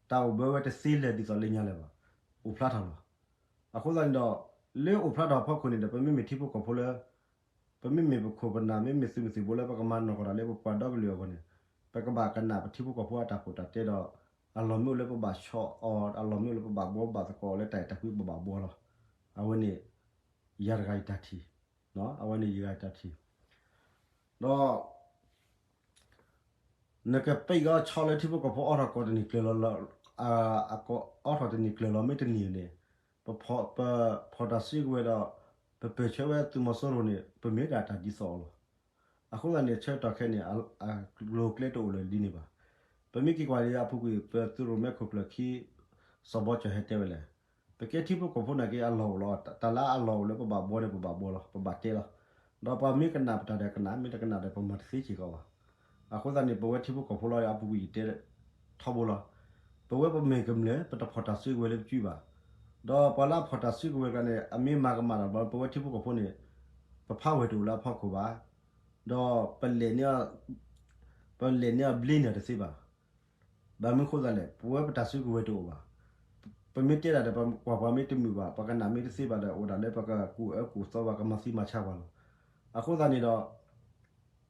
တၢ်အိၣ်ဘၢဝဲတသ့လၢၤဒ်သိးလၢညါလၢၤဘၣ်, အိၣ်ဖျါထီၣ်လီၤ. အဃိသတးန့ၣ်ဒီး လၢအိၣ်ဖျါထီၣ်အဖီခိၣ်န့ၣ်ဒီး ပမ့မ့ၢ်ထံဖိကီၢ်ဖိလၢ ပမ့မ့ၢ်ပခိၣ်ပနၢ် မ့မ့ၢ်သုးမုၢ်သံၣ်ဘိလၢပကမၤနီၢ်ကီၢ်တၢ်လၢပပှၤဒီကလုာ်အဂီၢ်န့ၣ် ပကဘၣ်ကနၣ်ပထံဖိကီၢ်ဖိအတၢ်ကိးတၢ်တဲဒီး အလီၢ်မ့ၢ်အိၣ်လၢပဘၣ်ဆီၣ်အီၤ အလီၢ်မ့ၢ်အိၣ်လၢပဘၣ်ဘှီဘၣ်သကိးလၢတၢ်အဲၣ်တၢ်ကွံပဘၣ်ဘှီလီၤ. အဝဲန့ၣ် ယၤတဂၤယတၢ်ထံၣ်, အဝဲန့ၣ်ယၤတဂၤယတၢ်ထံၣ်, ဒီး နကပ့ၢ်ကီးဆီလၢထံဖိကီၢ်ဖိအီထီၣ်ကိးတနံၤကျၢၤလီၤ, အကီးအီထီၣ်တနံၤကျၢၤလီၤမ့ၢ်တနံၤန့ၣ် ပဖီၣ်တၢ်စုကဝဲၤဒီး ပပၢၢ်ဆၢဝဲသုးမီၤစိရိၤန့ၣ် ပမ့ၢ်ဒၣ်တၢ်ဒ်သိးအီၤလီၤ. အဃိသတးန့ၣ် ဆၢကတီၢ်ခဲအံၤန့ၣ် အကျိၤအကျဲတအိၣ်လၢၤဒ်န့ၣ်ဘၣ်. ပမ့ၢ်က့ၤကွၢ်လၢအပူၤကွံာ် ပသုးရိၣ်မဲခိၣ်ကျၢၢ်ခံ စီၤဘီကၠီၣ်ဟဲတဲဝဲလဲၣ်, ပကဲထံဖိကီၢ်ဖိနာ်က့အလီၢ်အိၣ်လီၤ, တၢ်လၢအလီၢ်အိၣ်လၢပဘၣ်ဘှီန့ၣ် ပဘၣ်ဘှီလီၤ ပဘၣ်တဲလီၤ. ဒီးပှၤမ့ၢ်ကနၣ်ပတၢ်ဒီးကနၣ် မ့ၢ်တကနၣ်ဒီးပမၤတသ့စ့ၢ်ကီးဘၣ်. အဃိသတးန့ၣ် ပဝဲထံဖိကီၢ်ဖိလီၤအပူၤကွံာ်ယတဲ ထီဘိလီၤ. ပဝဲပမ့ၢ်ကမျၢၢ် ပတဖီၣ်တၢ်စုကဝဲၤလၢပစုဘၣ်. ဒီးပှၤလၢအဖီၣ်တၢ်စုကဝဲၤတဂၤန့ၣ် အမ့ၢ်မၤကမၣ်တၢ်ဘၣ် ပဝဲထံဖိကီၢ်ဖိန့ၣ် ပဖးဝဲၤတအိၣ်လၢအဖီခိၣ်ဘၣ်. ဒီးပလဲၤန့ၢ် ပလဲၤန့ၢ်အဘျ့န့ၢ်တသ့ဘၣ်. ဘၣ်မနုၤဃိသတးလဲၣ် ပဝဲပတၢ်စုကဝဲၤတအိၣ်ဘၣ်. ပမ့ၢ်တဲဒၣ်ဒီး ပကွၢ်ပှၤမ့ၢ်တမုာ်ဘၣ် ပကနၣ်မ့ၢ်တသ့ဘၣ်ဒီး အိၣ်ဒၣ်လၢပကကူၣ်အၢကူၣ်သီဘၣ် ကမၤသံမၤဆါပှၤလီၤ. အဃိသတးန့ၣ်ဒီး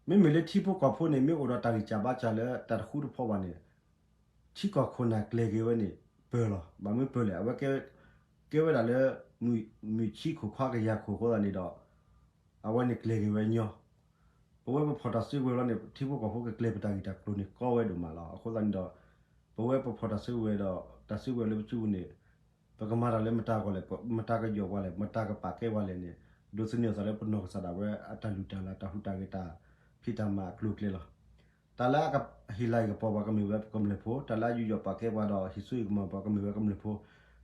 မ့မ့ၢ်လၢထံဖိကီၢ်ဖိန့ၣ် မ့ၢ်အိၣ်ဒီးတၢ်ဂံၢ်စၢ်ဘါစၢ်လၢတၢ်တဃူတဖိးဘၣ်န့ၣ် ထံကီၢ်ခိၣ်နၢ်ကျဲၤက့ၤဝဲန့ၣ် ပၢၢ်လီၤ. ဘၣ်မနုၤပၢၢ်လဲၣ် အဝဲကဲဝဲဒၣ်လၢ မုၢ်ဆံးခိၣ်ခွါကယၤခိၣ်အဃိသတးန့ၣ်ဒီး အဝဲန့ၣ်ကျဲၤက့ၤဝဲညီ ပဝဲပဖီၣ်တၢ်စုကဝဲၤလီၤန့ၣ် ထံဖိကီၢ်ဖိကကျဲၤပတၢ်ဂံၢ်တၢ်ကျိၤန့ၣ်ကီဝဲဒိၣ်မးလီၤ. အဃိသတးန့ၣ်ဒီး ပဝဲပဖီၣ်တၢ်စုကဝဲၤဒီး တၢ်စုကဝဲၤလၢပစုပူၤန့ၣ် ပကမၤတၢ်လၢမတၤအဂီၢ်လဲၣ် မတၤကယီၣ်ပှၤလဲၣ် မတၤကပာ်ကဲပှၤလဲၣ်န့ၣ် ဒိးသန့ၤအသးလၢပနီၢ်ကစၢ်ဒၣ်ဝဲအတၢ်လုၢ်တၢ်လၢ် တၢ်ဟူးတၢ်ဂဲၤတၢ်ဖံးတၢ်မၤအကျိၤအကျဲလီၤ. တၢ်လၢအဟ့ၣ်လၤဟ့ၣ်ကပီၤပှၤကမ့ၢ်ဝဲပကမျၢၢ်ဖိ, တၢ်လၢအယူးယီၣ်ပာ်ကဲပှၤဒီးဟ့ၣ်စိဟ့ၣ်ကမီၤပှၤကမ့ၢ်ဝဲကမျၢၢ်ဖိ,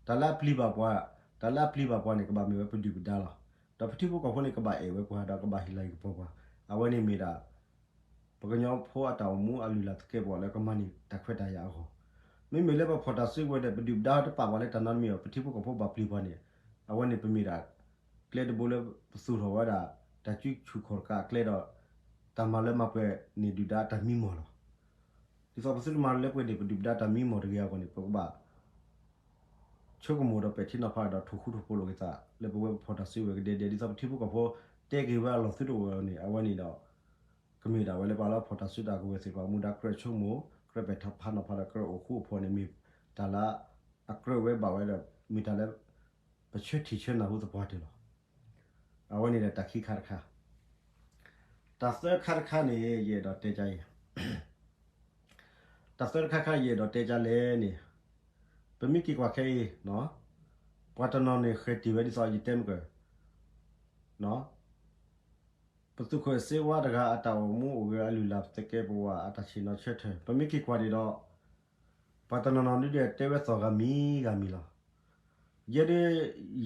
တၢ်လၢအပျံၤဘၣ်ပှၤ, တၢ်လၢအပျံၤဘၣ်ပှၤန့ၣ် ကဘၣ်မ့ၢ်ဝဲပဒုၣ်ပဒါလီၤ. ဒီးပထံဖိကီၢ်ဖိန့ၣ် ကဘၣ်အဲၣ်ဝဲပှၤဒီးကဘၣ်ဟ့ၣ်လၤဟ့ၣ်ကပီၤပှၤ, အဝဲန့ၣ်မ့ၢ်ဒၣ် ပှၤကညီဖိအတၢ်အိၣ်မူအလုၢ်အလၢ်သကဲးပဝးလၢကမၤန့ၢ်တၢ်ခွဲးတၢ်ယာ်အဂီၢ်, မ့မ့ၢ်လၢပဖီၣ်တၢ်စုကဝဲၤဒီး ပဒုၣ်ပဒါတပာ်ပှၤလၢတၢ်နီတမံၤအီၤ ပထံဖိကီၢ်ဖိဘၣ်ပျံၤပှၤန့ၣ် အဝဲန့ၣ်ပမ့ၢ်ဒၣ် ကျဲတဘိလၢပသူၣ်ထီၣ်ဝဲဒၣ် တၢ်စုဆူၣ်ခီၣ်တကးအကျဲဒီး တၢ်မၤလၢမၤပှဲၤန့ၢ်ဒုၣ်ဒါတၢ်မံမီၢ်လီၤ. ဒ်သိးပသုတမၤလၢပှဲၤန့ၢ်ပဒုၣ်ပဒါတၢ်မံမီၢ်တဂ့ၤအဂီၢ်န့ၣ် ပကဘၣ် ဆိကမိၣ်ဒီးပဲာ်ထံနီၤဖးဒီးထိၣ်ဃူထိၣ်ဖိးလိာ်က့ၤသး လၢပဝဲပဖီၣ်တၢ်စုကဝဲၤကဒဲကဒဲ ဒ်သိးပထံဖိကီၢ်ဖိတဲက့ၤဝဲအလီၢ်သုတအိၣ်န့ၣ် အဝဲန့ၣ်ဒီး ကမ့ၢ်ဒၣ်ဝဲလၢပှၤလၢဖီၣ်တၢ်စုတၢ်ကဝဲၤသ့ၣ်တဖၣ် မူဒါကြၢးဆိကမိၣ် ကြၢးပဲာ်ထံဖးနီၤဖးဒီးကြၢးအိၣ်ဃူအိၣ်ဖိးန့ၣ် မ့ၢ်တၢ်လၢ အကြၢးဝဲဘၣ်ဝဲဒီး မ့ၢ်တၢ်လၢ ပဆၢထံၣ်ဆၢနၢ်ဟူသပှၢ်တၢၢ်လီၤ. အဝဲန့ၣ်ဒီးတၢ်ခံခါတခါ တၢ်သၢခါတခါန့ၣ် ယအဲၣ်ဒိးတဲကါအံၤ, တၢ်သၢတခါခါယအဲၣ်ဒိးတဲကါလဲၣ်န့ၣ်, ပမ့ၢ်က့ၤကွၢ်ခဲအံၤ, ပှၤတနီၤန့ၣ်ဃဲၤတ့ၢ်ဝဲဒ်သိးယတဲမ့ၢ်ကၢၢ် ပသုးခိၣ်စ့ဝါတဂၤအတၢ်အိၣ်မူအိၣ်ဂဲၤအလုၢ်အလၢ် ပသကဲးပဝးအတၢ်ဆ့ၣ်နီၤဆၢထၢၣ် ပမ့ၢ်က့ၤကွၢ်န့ၣ်ဒီး, ပှၤတနီၤနီၤဒုဒီးတဲဝဲသီၣ်ဂၤမံၤဂၤမံၤလီၤ. ယဲဒၣ်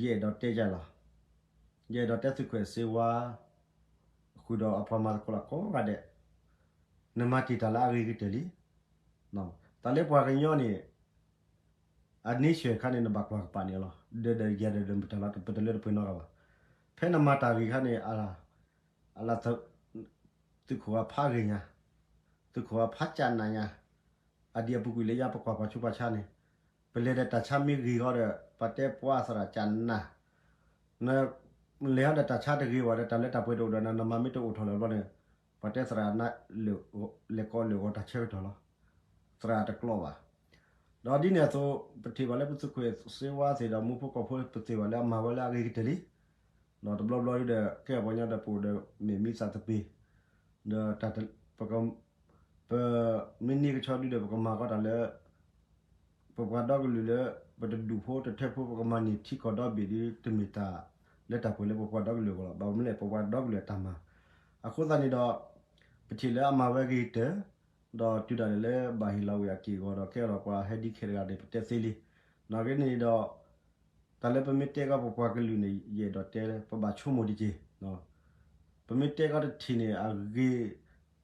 ယအဲၣ်ဒိးတဲယၤလီၤ. ယအဲၣ်ဒိးတဲသုးခိၣ်စ့ဝါ ဃုာ်ဒီးအပှၤမၤသကိးလၢကိးဂၤဒဲး, နမၤတ့ၢ်တၢ်လၢအဂ့ၤကတၢၢ်လံ. တၢ်လၢပှၤကညီန့ၣ် အန့ဆၢၣ်ခါန့ၣ် နဘၣ်ကွၢ်ကပၤန့ၣ်လီၤ. ဒီးဒီးယၤဒီးဒီးမုၢ်တၢ်လီၤ ပတလၢတပှဲၤနီတဂၤဘၣ်. ဖဲနမၤတၢ်ဂ့ၤခါန့ၣ် အလၢ သုးခိၣ်အဖးဂ့ၤညါ, သုးခိၣ်အဖးကၢ်နးညါ, အဒံးအပူၤကွံာ်လၢယၤပကွၢ်ပှၤဆူးပှၤဆါန့ၣ်, ပလဲၤဒီးတၢ်ဆါမ့ၢ်ဂ့ၤဂီၤဒီး ပှၤတဲပှၤသရၣ်ကၢ်နး, နလဲၤဟီဒီးတၢ်ဆါတဂ့ၤဘၣ်ဒီး တၢ်လၢတၢ်ပှဲၤတအိၣ်ဒီး နမၤမ့ၢ်တအိၣ်ထီၣ်လၢၤဘျီန့ၣ်, ပှၤတဲသရၣ် လဲၤကိးလၢာ်ဂီၤတၢ်ဆၢကတီၢ်လီၤ. သရၣ်တကျိးဘၣ်. ဒီးဒ်န့ၣ်အသိး ပထံၣ်ဘၣ်လၢပသုးခိၣ်စ့ဝါသ့ၣ်ဒီးမူဖိကီၢ်ဖိ ပသ့ၣ်ဘၣ်လၢအမၤဝဲလၢအဂ့ၤကတၢၢ်လံ. ဒီးတဘျီဘျီဒုဒီး ကဲပှၤကညီဒီးပအိၣ်ဒီးမ့ၢ်မံသးသပ့ၤ, ဒီး ပမ့ၢ်န့ၢ်ကဆီဒုဒီးပကမၤကီးတၢ်လၢ ပပှၤဒီကလုာ်လၢ ပတဒူၣ်ဖိတထၢဖိ ပကမၤန့ၢ်ထံကီၢ်ဒီဘ့ၣ်ဒု တမ့ၢ်တၢ်လၢတၢ်ပှဲၤလၢပပှၤဒီကလုာ်အဂီၢ်လီၤ. ဘၣ်မနုၤလဲၣ် ပပှၤဒီကလုာ်အတၢ်မၤ, အဃိသတးန့ၣ်ဒီး ပထံၣ်လၢအမၤဝဲအဂ့ၤကတၢၢ်, ဒီးတုၤဒၣ်လဲာ်လၢဘၣ်ဟ့ၣ်လီၤဝံၤအက့ၢ်အဂီၤဒီး ကဲထီၣ်ပှၤဟဲဒ်ခဲတဂၤန့ၣ် ပတဲသ့လံ. နာ်က့န့ၣ်ဒီး တၢ်လၢပမ့ၢ်တဲကီးပပှၤကလုာ်န့ၣ် ယအဲၣ်ဒိးတဲလၢ ပဘၣ်ဆိကမိၣ်တက့ၢ်. ပမ့ၢ်တဲကီးတထံၣ်န့ၣ် အဂ့ၤ,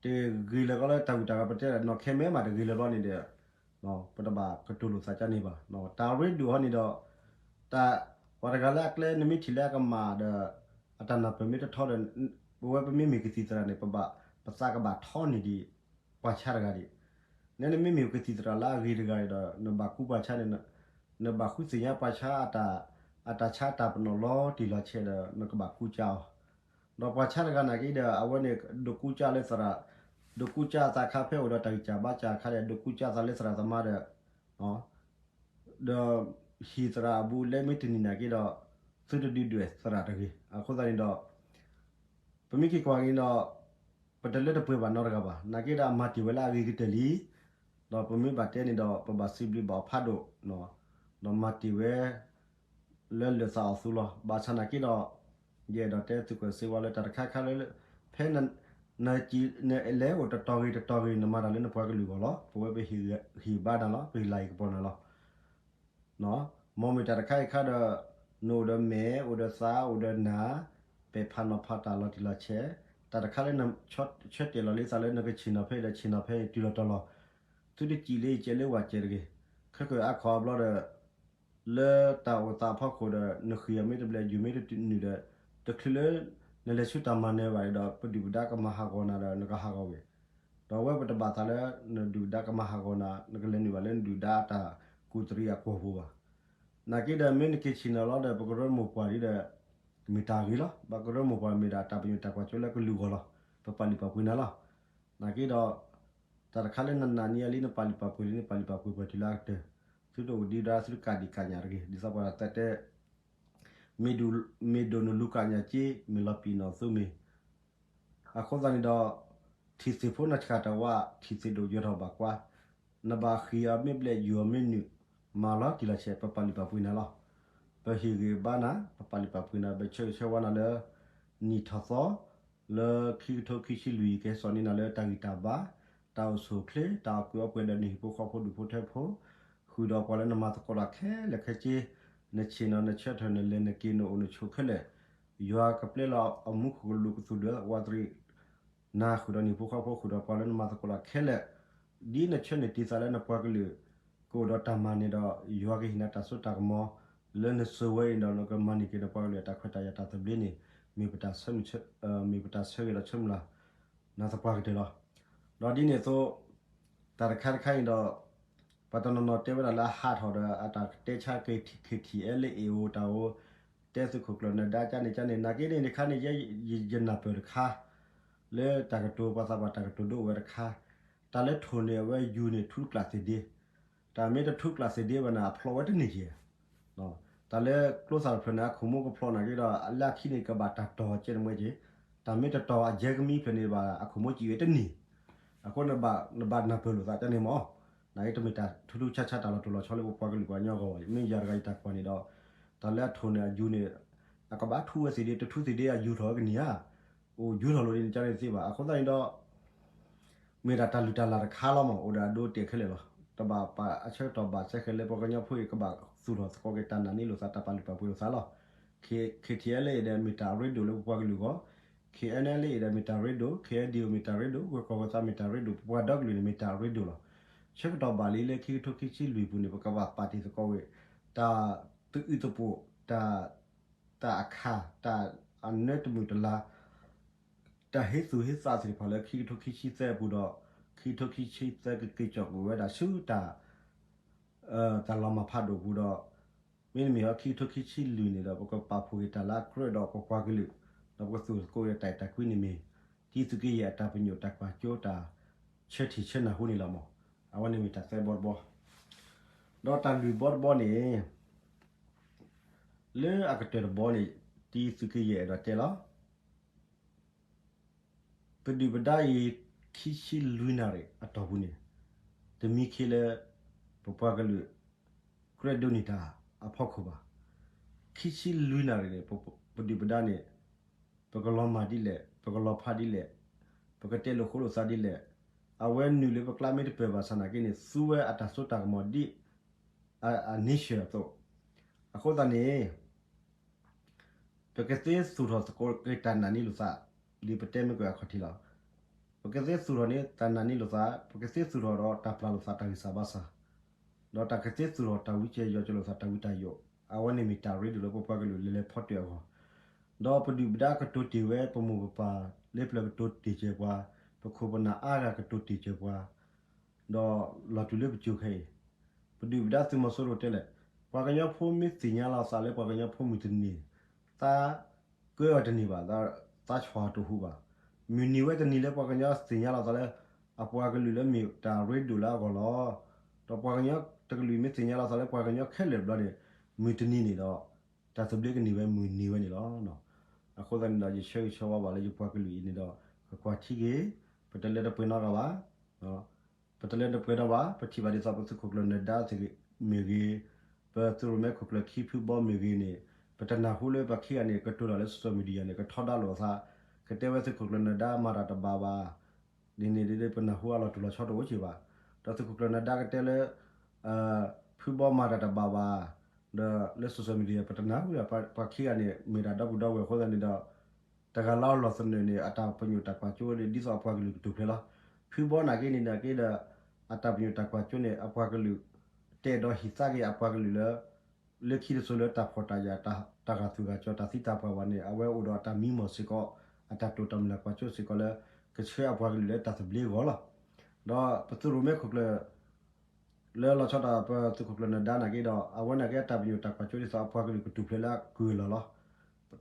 တဂ့ၤလၢၤကီးလၢတၢ်ဂုၤတၢ်ဂၤ ပတဲဒၣ်နီၢ်ခဲမဲမး တဂ့ၤလၢၤဘျီန့ၣ်ဒီး ပတဘၣ်ကတိၤလိာ်သးကန့ၢ်ဘၣ်. တၢ်ရ့ဒိၣ်ဟီန့ၣ်ဒီး တၢ် ပှၤတဂၤလၢအကျဲ နမ့ၢ်ထံၣ်လၢအကမၣ်ဒီး အတၢ်နၢ်ပၢၢ်မ့ၢ်တထီဒီး ပဝဲပမ့ၢ်မ့ၢ်ကသံၣ်သရၣ်န့ၣ် ပဘၣ် ပသးကဘၣ်ထီန့ၢ်ဒံး ပှၤဆါတဂၤဒံး. နဲနမ့မ့ၢ်ကသံၣ်သရၣ်လၢအဂ့ၤတဂၤန့ၣ်ဒီး နဘၣ်ကူပှၤဆါန့ၣ်, နဘၣ်ဃုသ့ၣ်ညါပှၤဆါ အတၢ်ဆါတၢ်ပနီၣ်လီၤတံၢ်လီၤဆဲးဒီး နကဘၣ်ကူကၠါအီၤ. ဒီးပှၤဆါတဂၤနာ်က့ဒီး အဝဲန့ၣ် ဒိးကူကၠါလၢသရၣ်, ဒိးကူကၠါအသးခါ ဖဲအိၣ်ဒီးတၢ်ဂံၢ်စၢ်ဘါစၢ်အခါဒီး ဒိးကူကၠါသးလၢသရၣ်သမါဒီး ဒီးဟံၣ်သရၣ်အဘူးအလဲမ့ၢ်တန့ၢ်နာ်က့ဒီး သုတဒုးဒွဲၣ်သရၣ်တဂ့ၤ. အဃိသတးန့ၣ်ဒီး ပမ့ၢ်က့ၤကွၢ်က့ၤဒီး ပတလၢတပှဲၤဘၣ်နီတဂၤဘၣ်. နာ်က့ဒီးအမၤတ့ၢ်ဝဲလၢအဂ့ၤကတၢၢ်လံ. ဒီးပမ့ၢ်ဘၣ်တဲန့ၣ်ဒီး ပဘၣ်စံးဘျုးဘၣ်အီၤဖးဒိၣ်, ဒီးမၤတ့ၢ်ဝဲ လၢလၢာ်သးအီၤသူလီၤ. ဘၣ်ဆၣ်နာ်က့ဒီး ယအဲၣ်ဒိးတဲသုးခိၣ်စ့ဝါလၢတၢ်တခါခါလၢ ဖဲ နလဲၤအိၣ်တတီၤဂ့ၤတတီၤဂ့ၤ နမၤတၢ်လၢနပှၤကလုာ်အဂီၢ်လီၤ. ပဝဲပဟ့ၣ်ဂံၢ်ဟ့ၣ်ဘါနၤလီၤ, ပဟ့ၣ်လၤဟ့ၣ်ကပီၤနၤလီၤ. မ်မ့ၢ်တၢ်တခါအံၤခါဒီး နအိၣ်ဒီးမဲာ် အိၣ်ဒီးသး အိၣ်ဒီးနၢ်, ပဲာ်ဖးနီၤဖးတၢ်လီၤတံၢ်လီၤဆဲး, တၢ်တခါလၢနဆၢတဲာ်လီၤလံသးလၢနကဆ့ၣ်နီၤဖဲဒီးဆ့ၣ်နီၤဖဲတုၤလီၤတီၤလီၤ. သုတစံးလၢယကဲလၢဝဲကဲတဂ့ၤ. ခဲကၢၣ်အါခီအဘျီဒီး လၢတၢ်အိၣ်သးအဖီခိၣ်ဒီး နဃံၢ်အီၤမ့ၢ်တဘျဲၣ် ယုၢ်မ့ၢ်တနုာ်ဒီး တချုးလၢ နလဲၤဆူတၢ်မၤနၢၤဘၣ်ဒီး ပဒုၣ်ပဒါကမၤဟးဂီၤနၤဒီး နကဟးဂီၤဝဲ ဒီးအဝဲပတဘၣ်သးလၢ နဒုၣ်ဒါကမၤဟးဂီၤနၤ နကလဲၤနုာ်ဘၣ်လၢနဒုၣ်ဒါအတၢ်ကူၣ်တရံးအကွီၢ်ပူၤဘၣ်. နာ်က့ဒီး မ့ၢ်နက့ၤဆ့ၣ်နီၤလီၤဒီး ပကရၢမိၢ်ပှၢ်ဒ်ဒီး မ့ၢ်တၢ်ဂ့ၤလီၤ. ပကရၢမိၢ်ပှၢ်မ့ၢ်ဒၣ်တၢ်ပညိၣ်တၢ်ကွၢ်စိလၢကလုာ်အဂီၢ်လီၤ. ပပာ်လုၢ်ပာ်ပှ့ၤနၤလီၤ. နာ်က့ဒီး တၢ်တခါလၢနနာ်န့ၢ်အီၤလံ နပာ်လုၢ်ပာ်ပှ့ၤလံ နပာ်လုၢ်ပာ်ပှ့ၤပှဲၤတုၤလၢအကတၢၢ်, သုတအိၣ်ဒံးဒါ သုတကးဒံးကးညၣ်တဂ့ၤ. ဒ်သိးပှၤတၢ်တဲ မ့ၢ်ဒိၣ်နလူၤကးညၣ်က့ မ့ၢ်လီၤပံာ်နီၣ်သိမ့ၢ် အဃိသတးန့ၣ်ဒီး ထံၣ်သ့ၣ်ဖိနဆှၣ်တဝး ထံၣ်သ့ၣ်ဒိၣ်ယွၤထီၣ်ဘၣ်ကွါ, နဘၣ်ဃံးအီၤမ့ၢ်ဘျဲၣ် ယုၢ်အီၤမ့ၢ်နုာ်, မၤလီၤတံၢ်လီၤဆဲး ပပာ်လုၢ်ပာ်ပှ့ၤနၤလီၤ. ပဟ့ၣ်ဂံၢ်ဘါနၤ ပပာ်လုၢ်ပာ်ပှ့ၤနၤ ပဆၢဂ့ၤဆၢဝါနၤလၢ နံၣ်ထီၣ်သီ လၢခံကထိခံဆံလွံၢ် ကဟဲစိာ်န့ၢ်နၤလၢတၢ်ဂံၢ်တၢ်ဘါ, တၢ်အိၣ်ဆူၣ်အိၣ်ချ့, တၢ်အီၣ်ကုးအီပှဲၤဒီးနဟံၣ်ဖိဃီဖိဒူၣ်ဖိထၢဖိ, ဃုာ်ဒီးပှၤလၢနမၤသကိးတၢ်ခဲလၢာ်ခဲဆ့, နဆ့ၣ်နီၤနဆၢထၢၣ် နလဲၤနက့ၤ နအိၣ်နဆိးခဲလၢာ်, ယွၤကပျဲလီၤအမူခိၣ်ကလူးကသူၣ်ဒၢဝးတရံး နၤဃုာ်ဒီးနဟံၣ်ဖိဃီဖိ ဃုာ်ဒီးပှၤလၢနမၤသကိးတၢ်ခဲလၢာ်, ဒ်နဆၢန့ၢ်တ့ၢ်သးလၢနပှၤကလုာ် ကအိၣ်ဒီးတၢ်မၤန့ၣ်ဒီး ယွၤကဟ့ၣ်နၤတၢ်စိတၢ်ကမီၤ လၢနစိၤဝဲအံၤဒီး နကမၤန့ၢ်က့ၤနပှၤကလုာ်အတၢ်ခွဲးတၢ်ယာ်တၢ်သဘျ့န့ၣ် မ့ၢ်ပတၢ်ဆၢ, မ့ၢ်ပတၢ်ဆၢဂ့ၤဒီးဆၢမုၢ်လၢ် နသပှၢ်ကတၢၢ်လီၤ. ဒီးဒ်န့ၣ်အသိး တၢ်တခါတခါအံၤဒီး ပှၤတနီၤနီၤတဲဝဲဒၣ်လၢအဟးထီၣ်ဒီး အတၢ်ကတဲဆါ KTLA အိၣ်တၢ်အိၣ် တဲသုးခိၣ်ကျၢၢ်နၢၤဒါကန့ၣ်ကန့ၣ် နာ်က့န့ၣ်တခါန့ၣ် ယဲယနၢ်ပၢၢ်တခါ လၢတၢ်ကတိၤပှၤသးပှၢ်တၢ်ကတိၤဒိအိၣ်ဝဲတခါ, တၢ်လၢထိၣ်န့ၢ်အဝဲယူၤန့ၣ် ထူတကျးသ့ၣ်ဒ့, တၢ်မ့ၢ်တထူတကျးသ့ၣ်ဒ့ဘၣ်န့ၣ် အဖျိးဝဲတန့ၢ်က့ၤ, တၢ်လၢကျိသၣ်တဖျၢၣ်န့ၣ် အခိၣ်မူကဖျိးနာ်က့ဒီး အလၢခံန့ၣ်ကဘၣ်တၢ်တီၤကဲတမှဲက့ၤ, တၢ်မ့ၢ်တတီၤအယဲၢ်ကမံဖျၢၣ်န့ၣ်ဘၣ် အခိၣ်မိၣ်ကံဝဲတန့ၢ်, အဃိန့ၣ် နဘၣ်နၢ်ပၢၢ်လိာ်သးတၢ်န့ၣ်မ့ၢ်, နက့တမ့ၢ်တၢ်ထူးထူးဆါဆါတၢ်လီၤတိၢ်လီၤဆီလၢပပှၤကလုာ်ပှၤကညီအဂီၢ်ဘၣ်. မ့ၢ်ယၤတဂၤယတၢ်ကွၢ်န့ၣ်ဒီး တၢ်လၢအထိၣ်န့ၣ်အယူၤန့ၣ် အကဘၣ်ထူဝဲသ့ၣ်ဒ့ တထူသ့ၣ်ဒ့အယူၤထီၣ်ဝဲကန့ၢ်ဧါ, အိၣ်ယူၤထီၣ်လိာ်ဒ်န့ၣ်ကန့ၣ်တသ့ဘၣ်. အဃိသတးန့ၣ်ဒီး မ့ၢ်ဒၣ်တၢ်လုၢ်တၢ်လၢ်တခါလီၤမး အိၣ်ဒီးအဒိတဲာ်ခဲလၢာ်လီၤ. တဘၣ်ပာ်အဆၢကတီၢ်ဘၣ်စဲဃဲၤလၢပှၤကညီဖိအံၤ ကဘၣ်သူၣ်ထီၣ်သကိးက့ၤတၢ်နာ်န့ၢ်လိာ်သး တၢ်ပာ်လုၢ်ပာ်ပှ့ၤလိာ်သးလီၤ. K- KTLA ဒီးမ့ၢ်တၢ်အရ့ဒိၣ်လၢပပှၤကလုာ်အဂီၢ်, KNLA ဒီးမ့ၢ်တၢ်ရ့ဒိၣ်, KNDO မ့ၢ်တၢ်ရ့ဒိၣ်, ဂၢၤကီၢ်ဂၢၤသးမ့ၢ်တၢ်ရ့ဒိၣ်, ပပှၤဒီကလုာ်န့ၣ်မ့ၢ်တၢ်ရ့ဒိၣ်လီၤ. ဆၢကတီၢ်ဘၣ်လံလၢခံကထိခံဆံလွံၢ်ပူၤန့ၣ် ပကဘၣ်ပာ်တ့ၢ်သကိးဝဲ တၢ်သအုးသပိး, တၢ် တၢ်အခၣ်, တၢ်အနၢတမုာ်တလၤ, တၢ်ဟ့သူၣ်ဟ့သးသ့ၣ်တဖၣ်လၢခံကထိခံဆံသၢအပူၤဒီး ခံကထိခံဆံသၢကက့ၤကၠီၣ်ကွံာ်ဝဲဒၣ်ဆူတၢ် တၢ်လီၤမၢ်ဖးဒိၣ်ပူၤဒီး မ့တမ့ၢ်ဟီခံကထိခံဆံလွံၢ်န့ၣ်ဒီး ပကပာ်ဖှိၣ်က့ၤတၢ်လၢအကြၢးဒီးပပှၤကလုာ်, ဒီးပကသူၣ်သကိးဒီးတၢ်အဲၣ်တၢ်ကွံန့ၣ်မ့ၢ် တံၤသုးက့ယဲၢ်အတၢ်ပညိၣ်တၢ်ကွၢ်စိတၢ်ဆၢထံၣ်ဆၢနၢ်ဟူန့ၣ်လီၤမး. အဝဲန့ၣ်မ့ၢ်တၢ်သၢဘီတဘီ, ဒီးတၢ်လွံၢ်ဘီတဘီန့ၣ် လၢအကတၢၢ်တဘီန့ၣ် တံၤသုးက့ယဲၢ်အဲၣ်ဒိးတဲလီၤ. ပဒုၣ်ပဒါအံၤ ခံဆံလွံၢ်နၣ်ရံၣ်အတီၢ်ပူၤန့ၣ် တမံခ့လၢ ပပှၤကလုာ် ကြၢးဒိးန့ၢ်တၢ်အဖီခိၣ်ဘၣ်. ခံဆံလွံၢ်နၣ်ရံၣ်န့ၣ် ပဒုၣ်ပဒါန့ၣ် ပကလီၤမၢ်ဒ်လဲၣ်, ပကလီၤဖးဒ်လဲၣ်, ပကတဲလိာ်ဃိလိာ်သးဒ်လဲၣ်, အဝဲနုာ်လၢပကျါမ့ၢ်တပၢၢ်ဘၣ်ဆၣ်နာ်က့န့ၣ် သူဝဲအတၢ်စိတၢ်ကမီၤဒ် အ အ nature အသိး, အဃိသတးန့ၣ် ပကသ့သူၣ်ထီၣ်သကိးက့ၤတၢ်နာ်န့ၢ်လိာ်သး, ဒ်ပတဲမ့ၢ်ကွံာ်အခီၣ်ထံးလီၤ. ပကသ့သူၣ်ထီၣ်န့ၢ်တၢ်နာ်န့ၢ်လိာ်သး, ပကသ့သူၣ်ထီၣ်ဒီးတၢ်ပျၢ်လိာ်သးတၢ်ဂံၢ်စၢ်ဘါစၢ်, ဒီးတၢ်ကသ့သူၣ်ထီၣ်တၢ်ဝံကဲၤယီၤကဲၤလိာ်သးတၢ်ဝံတၢ်ယိး, အဝဲန့ၣ်မ့ၢ်တၢ်ရ့ဒိၣ်လၢပပှၤကလုာ်လဲၤလဲၤဖီတၢၣ်အဂီၢ်, ဒီးပဒုၣ်ပဒါကတိၤတ့ၢ်ဝဲ ပမိၢ်ပပၢ်လၢပျၢၤကတိၤတ့ၢ်စၢၤပှၤ, ပခိၣ်ပနၢ်အါဂၤကတိၤတ့ၢ်စၢၤပှၤ ဒီးလီၤတုၤလၢပစိၤခဲအံၤ, ပဒုၣ်ပဒါသုးမီၤစိရိၤတဲလဲၣ်, ပှၤကညီဖိမ့ၢ်သ့ၣ်ညါလီၤသးလၢပှၤကညီဖိမုၢ်တနံၤ, သးကၢအီၤတန့ၢ်ဘၣ်, သးဆှီတဟူးဘၣ်. မုၢ်နံၤဝဲတနံၤလၢပှၤကညီသ့ၣ်ညါလီၤသးလၢ အပှၤကလုာ်လၢမ့ၢ်တၢ်ရ့ဒိၣ်လၢအဂီၢ်လီၤ. ဒီးပှၤကညီတကလုာ်မ့ၢ်သ့ၣ်ညါလီၤသးလၢပှၤကညီခဲလၢာ်တဘျီန့ၣ်, မုၢ်တနံၤန့ၣ်ဒီး တၢ်သဘျ့ကန့ၢ်ဝဲမုၢ်နံၤဝဲန့ၣ်လီၤ. အဃိသတးန့ၣ်ဒီး ယဆၢဂ့ၤဆၢဝါဘၣ်လၢယပှၤကလုာ်အံၤန့ၣ်ဒီး ကကွၢ်ထံက့ၤ, ပတလဲၤတပှဲၤနီတဂၤဘၣ်. ပတလဲၤတပှဲၤနီဘၣ်, ပထံၣ်ဘၣ်ဒ်သိးပသုးခိၣ်ကျၢၢ်နၢၤဒါမ့ၢ်ဂ့ၤ, ပသုးရိၣ်မဲခိၣ်ကျၢၢ်ခံဖုဘီမ့ၢ်ဂ့ၤန့ၣ်, ပတနၢ်ဟူလၢပှၤခံဂၤန့ၣ် ကတိၤတၢ်လၢ social media န့ၣ် ကထီဒါလိာ်အသး, ကတဲဝဲသုးခိၣ်ကျၢၢ်နၢၤဒါမၤတၢ်တဘၣ်ဘၣ် ဒ်န့ၣ်ဒ်ပနၢ်ဟူအလီၤတူၢ်လီၤဆီတအိၣ်က့ဘၣ်. ဒီးသုးခိၣ်ကျၢၢ်နၢၤဒါကတဲလၢ ဖုဘီမၤတၢ်တဘၣ်ဘၣ်, ဒီးလၢ social media ပတနၢ်ဟူဒီး ပှၤခံဂၤန့ၣ် မ့ၢ်ဒၣ်ဒီပုၢ်ဒီဝဲၢ်အဃိသတးန့ၣ်ဒီး တဂၤလၢအလီၢ်သနၢၣ်န့ၣ် အတၢ်ပညိၣ်တၢ်ကွၢ်စိန့ၣ် ဒ်သိးအပှၤကလုာ်ကထူၣ်ဖျဲးလီၤ. ဖုဘီနာ်က့န့ၣ်နာ်က့ဒီး အတၢ်ပညိၣ်တၢ်ကွၢ်စိန့ၣ် အပှၤကလုာ် တအဲၣ်ဒိးဟံၣ်သါက့ၤအပှၤကလုာ်လၢ လၢခံတစိၤလၢတၢ်ဖှီၣ်တၢ်ယာ် တၢ်ဂာ်သူၣ်ဂာ်ကၠီ တၢ်သံတၢ်ပှၢ်ဘၣ်န့ၣ် အဝဲအိၣ်ဒီးအတၢ်မံမီၢ်စ့ၢ်ကီး အတၢ်တိာ်တၢ်မုၢ်လၢ်ကွၢ်စိစ့ၢ်ကီးလၢ ကဆှၢအပှၤကလုာ်လၢတၢ်သဘျ့အဂီၢ်လီၤ. ဒီးပသုးရိၣ်မဲခိၣ်ကျၢၢ် လၢလီၤဆီဒၣ်တၢ်ပသုးခိၣ်ကျၢၢ်နၢၤဒါနာ်က့ဒီး အဝဲနာ်က့အတၢ်ပညိၣ်တၢ်ကွၢ်စိဒ်သိးအပှၤကလုာ်ကထူၣ်ဖျဲးလၢအကုၢ်အလီၢ်လီၤ.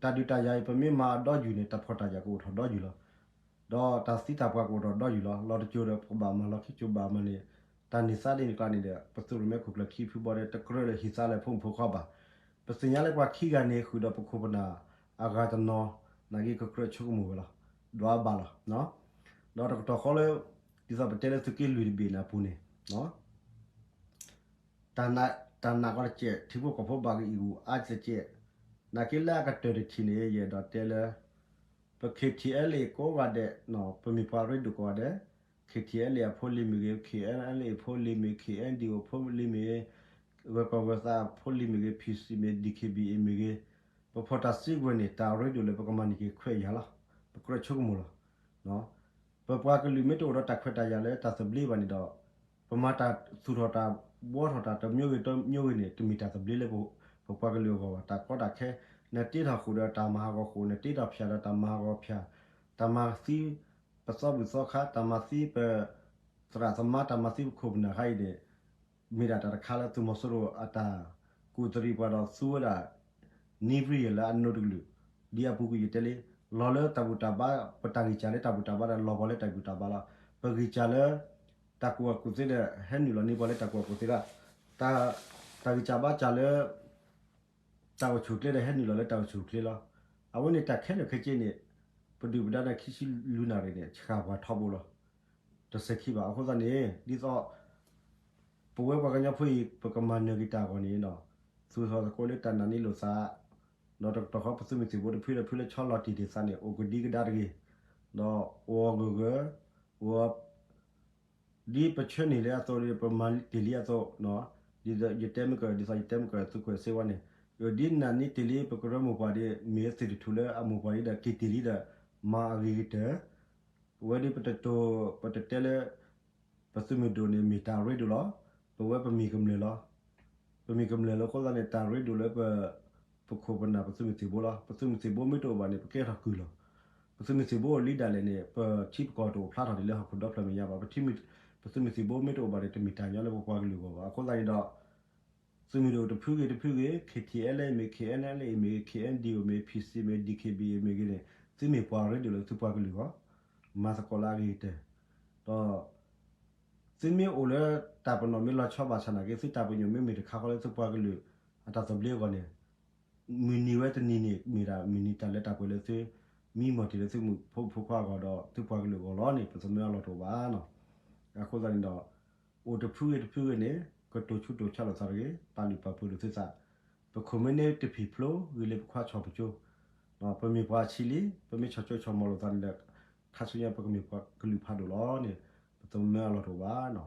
တၢ်ဒုးတၢ်ယၤအံၤ ပမ့ၢ်မၤအဒီယုၢ်န့ၣ် တၢ်ဖှီၣ်တၢ်ယာ်ကအိၣ်ထီၣ်ဒီယုၢ်လီၤ. ဒီးတၢ်သံတၢ်ပှၢ်ကအိၣ်ထီၣ်ဒီယုၢ်လီၤ. လီၤတကၠိၤဒီးပကဘၣ်မၤလီၤခံကၠိၤဘၣ်မၤန့ၣ် တၢ်န့ၢ်သါဒ်န့ၣ်ကျါန့ၣ်ဒီး ပသုးရိၣ်မဲခိၣ်ကျၢၢ်ခံဖုဘီဒီး တကြၢးလၢဟံၣ်သါလၢဖိမုၣ်ဖိခွါဘၣ်. ပသ့ၣ်ညါလၢပှၤခံဂၤန့ၣ် ဃုာ်ဒီးပခိၣ်ပနၢ်အဂၤတနီၤ နာ်က့ကကြၢးဆိကမိၣ်ဝဲလီၤ. ဒွးဘၣ်လီၤ. ဒီးတကတီၢ်ဃီလၢ ဒ်သိးပတဲလၢသုးက့လွံၢ်တဘ့ၣ်န့ၣ်အပူၤန့ၣ် တၢ်နာ်ကီတစဲး ထံဖိကီၢ်ဖိဘၣ်က့ၤအံၣ်အူအါတစဲး, နာ်က့လၢအကတၢၢ်တထံၣ်န့ၣ် ယအဲၣ်ဒိးတဲလၢ ပ KTLA ကိးဂၤဒဲး ပမ့ၢ်ပှၤရ့ဒိၣ်ကိးဂၤဒဲး, KTLA အဖိလံၤမ့ၢ်ဂ့ၤ, KNLA အဖိလံၤမ့ၢ်, KNDO အဖိလံၤမ့ၢ်, ဂၢၤကီၢ်ဂၢၤသးအဖိလံၤမ့ၢ်ဂ့ၤ, PC မ့ၢ်, DKBA မ့ၢ်ဂ့ၤ, ပဖီၣ်တၢ်စုကဝဲၤန့ၣ် တၢ်ရ့ဒိၣ်လၢပကမၤန့ၢ်က့ၤခွဲးယာ်လီၤ. ပကြၢးဆိကမိၣ်လီၤ. ပပှၤကလုာ်မ့ၢ်တအိၣ်ဒီးတၢ်ခွဲးတၢ်ယာ်လၢတၢ်သဘျ့ဘၣ်န့ၣ်ဒီး ပမၤတၢ်သူၣ်ထီၣ်တၢ်ဘှီထီၣ်တၢ်တမျိုးဂ့ၤတမျိုးဂ့ၤန့ၣ် တမ့ၢ်တၢ်သဘျ့လၢပပှၤကလုာ်အဂီၢ်ဘၣ်. တၢ်ကီတၢ်ခဲ နတ့ထီၣ်ဃိာ်ဒီးတၢ်မၤဟးဂီၤဃိာ်, နတ့ထီၣ်ဖၠၣ်ဒီးတၢ်မၤဟးဂီၤဖၠၣ်, တၢ်မၤသံပသီဘူၣ်သီခါ, တၢ်မၤသံပသရၣ်သမါ, တၢ်မၤသံပခိၣ်ပနၢ်ခါအံၤန့ၣ် မ့ၢ်ဒၣ်တၢ်တခါလၢသုးမီၤစိရိၤအတၢ်ကူၣ်သရံးပှၤဒီးသူဝဲဒၣ် နံၤပြံယဲၢ်လၢအနိးတကလုာ်, ဒ်အပူၤကွံာ်ယတဲလံ, လီၤလၢတၢ်ဘူၣ်တၢ်ဘါ, ပတၢ်ဂံၢ်စၢ်လၢတၢ်ဘူၣ်တၢ်ဘါဒီး လီၤပှၤလၢတၢ်ဘူၣ်တၢ်ဘါလီၤ. ပဂံၢ်စၢ်လၢ တၢ်ကူၣ်ဘၣ်ကူၣ်သ့ဒီး ဟဲနုာ်လီၤန့ၢ်ပှၤလၢတၢ်ကူၣ်ဘၣ်ကူၣ်သ့လီၤ. တၢ်ဂံၢ်စၢ်ဘါစၢ်လၢ တၢ်အိၣ်ဆူၣ်အိၣ်ချ့ဒီး ဟဲနုာ်လီၤလၢတၢ်အိၣ်ဆူၣ်အိၣ်ချ့လီၤ. အဝဲန့ၣ်တၢ်ခဲလၢာ်ခဲဆ့န့ၣ် ပဒုၣ်ပဒါန့ၣ် ခံဆံလွံၢ်နၣ်ရံၣ်န့ၣ် ဆှၢပှၤထီဘိလီၤ. တစဲးခံဘၣ်. အဃိသတးန့ၣ် ဒ်သိး ပဝဲပှၤကညီဖိအံၤ ပကမၤနၢၤက့ၤတၢ်အဂီၢ်န့ၣ် သူၣ်ထီၣ်သကိးလၢတၢ်နာ်န့ၢ်လိာ်သး, ဒီးတကတီၢ်ဃီ ပသုးမုၢ်သံၣ်ဘိတဖုဒီးတဖုလၢဆီလီၤတံၢ်ဒံးသးန့ၣ် အိၣ်ကဒံကဒါတဂ့ၤ, ဒီးအိၣ်ဂၢၢ်ဂၢၢ်, အိၣ် ဒ်ပဆၢန့ၢ်လံအသိးဒီး ပမၤတ့ၢ်လံအသိး, ဒ်သိးယတဲမုၢ်ကၢၢ် ဒ်သိးယတဲမုၢ်ကၢၢ်သုးကွဲးစ့ဝါန့ၣ်, ဒ်နာ်န့ၢ်တ့ၢ်လံ ပကရၢမိၢ်ပှၢ်ဒီး မ့ၢ်သ့ၣ်တထူၣ်လၢအမိၢ်ပှၢ်လံဒီး က့ၤတ့ၢ်လံဒီး မၤအဂ့ၤကတၢၢ်. ပဝဲဒ်ပတတိၤ ပတတဲလၢ ပသုးမုၢ်ဒိၣ်န့ၣ် မ့ၢ်တၢ်ရ့ဒိၣ်လီၤ. ပဝဲပမ့ၢ်ကမျၢၢ်လီၤ. ပမ့ၢ်ကမျၢၢ်လီၤအဃိသတးန့ၣ် တၢ်ရ့ဒိၣ်လၢပ ပခိၣ်ပနၢ်ပသုးမုၢ်သံၣ်ဘိလီၤ. ပသုးမုၢ်သံၣ်ဘိမ့ၢ်တအိၣ်ဘၣ်န့ၣ် ပကဲထီၣ်ကုၢ်လီၤ. ပသုးမုၢ်သံၣ်ဘိအိၣ်လံဒၣ်လဲာ်န့ၣ် ပထံပကီၢ်တအိၣ်ဖျါထီၣ်ဒံးလၢဟီၣ်ခိၣ်ဒီဖျၢၣ်မဲာ်ညါဘၣ်. ပထံ ပသုးမုၢ်သံၣ်ဘိမ့ၢ်တအိၣ်ဘၣ်န့ၣ် တမ့ၢ်တၢ်ညီလၢပပှၤကလုာ်အဂီၢ်ဘၣ်. အဃိသတးန့ၣ်ဒီး သုးမုၢ်ဒိၣ်တဖုဂ့ၤတဖုဂ့ၤ, K T L A မ့ၢ် K N L A မ့ၢ်ဂ့ၤ, K N D O မ့ၢ် P C မ့ၢ် D K B A မ့ၢ်ဂ့ၤန့ၣ် သုမ့ၢ်ပှၤရ့ဒိၣ်လၢသုပှၤကလုာ်အဂီၢ်, မၤသကိးလၢအဂ့ၤကတၢၢ်, ဒီး သုမ့ၢ်အိၣ်လၢတၢ်ပနီၣ်မ့ၢ်လီၤဆီဘၣ်ဆၣ်နာ်က့ သုတၢ်ပညိၣ်မ့ၢ်မ့ၢ်တခါဃီလၢသုပှၤကလုာ် အတၢ်သဘျ့အဂီၢ်န့ၣ် မုၢ်နံၤဝဲတနံၤန့ၣ် မ့ၢ်ဒၣ်မုၢ်နံၤတၢ်လၢတၢ်ပှဲၤလၢသု မံမီၢ်တ့ၢ်လၢသုမုၣ်ဖိမုၣ်ဖိခွါအဂီၢ်ဒီး သုပှၤကလုာ်အဂီၢ်လီၤန့ၣ် ပသမၢအလီၢ်တအိၣ်ဘၣ်နီၤ. အဃိသတးန့ၣ်ဒီး အိၣ်တဖုဂ့ၤတဖုဂ့ၤန့ၣ် ကတိၤဆူတိၤဆါလိာ်သးတဂ့ၤ, ပာ်လုၢ်ပာ်ပှ့ၤလိာ်သုသး, ပခိၣ်မ့ၢ်န့ၢ်တဖံၣ်ဖျိ ဂ့ၤလၢပခွါဆီၣ်ပကၠိ, ပမ့ၢ်ပှၤဆံးလံ, ပမ့ၢ်ဆီၣ်ကၠိဆီၣ်မီၤလိာ်သးန့ၣ်ဒီး ခါဆူညါပကမ့ၢ်ပှၤကလုာ်ဖးဒိၣ်လီၤန့ၣ် ပသမၢအလီၢ်တအိၣ်ဘၣ်နီၤ.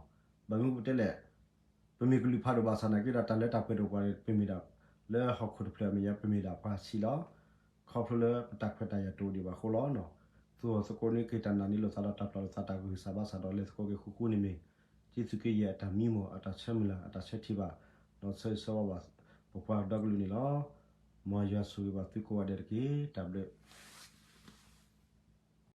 ဘၣ်မနုၤပတဲလဲၣ် ပမ့ၢ်ကလုာ်ဖးဒိၣ်ဘၣ်ဆၣ်နာ်က့ဒီး တၢ်လၢတၢ်ပှဲၤတအိၣ်ပှၤန့ၣ် ပမ့ၢ်ဒၣ်လၢဟီၣ်ခိၣ်တဖျၢၣ်အမဲာ်ညါ ပမ့ၢ်ဒၣ်ပှၤဆံးလီၤ. ခီဖျိလၢပတၢ်ခွဲးတၢ်ယာ်တအိၣ်ဒံးဘၣ်အဃိလီၤ. သူၣ်ထီၣ်သကိးန့ၢ်က့ၤတၢ်နာ်န့ၢ်လိာ်သးဒီးတၢ်ပျၢ်လိာ်သးတၢ်ဂုၢ်စၢ်ဘါစၢ်ဒီး လဲၤသကိးက့ၤဃူဃူန့ၣ်မ့ၢ် က့ၤသုးက့ယဲၢ်အတၢ်မံမီၢ် အတၢ်ဆၢမုၢ်လၢ် အတၢ်ဆၢထံၣ်ဘၣ် ဒီးဆၢဂ့ၤဆၢဝါဘၣ် ပပှၤကဒီကလုာ်န့ၣ်လီၤ. မ်ယွၤဆိၣ်ဂ့ၤဘၣ်သုကိးဂၤဒဲးတက့ၢ်. တၢ်ဘျုး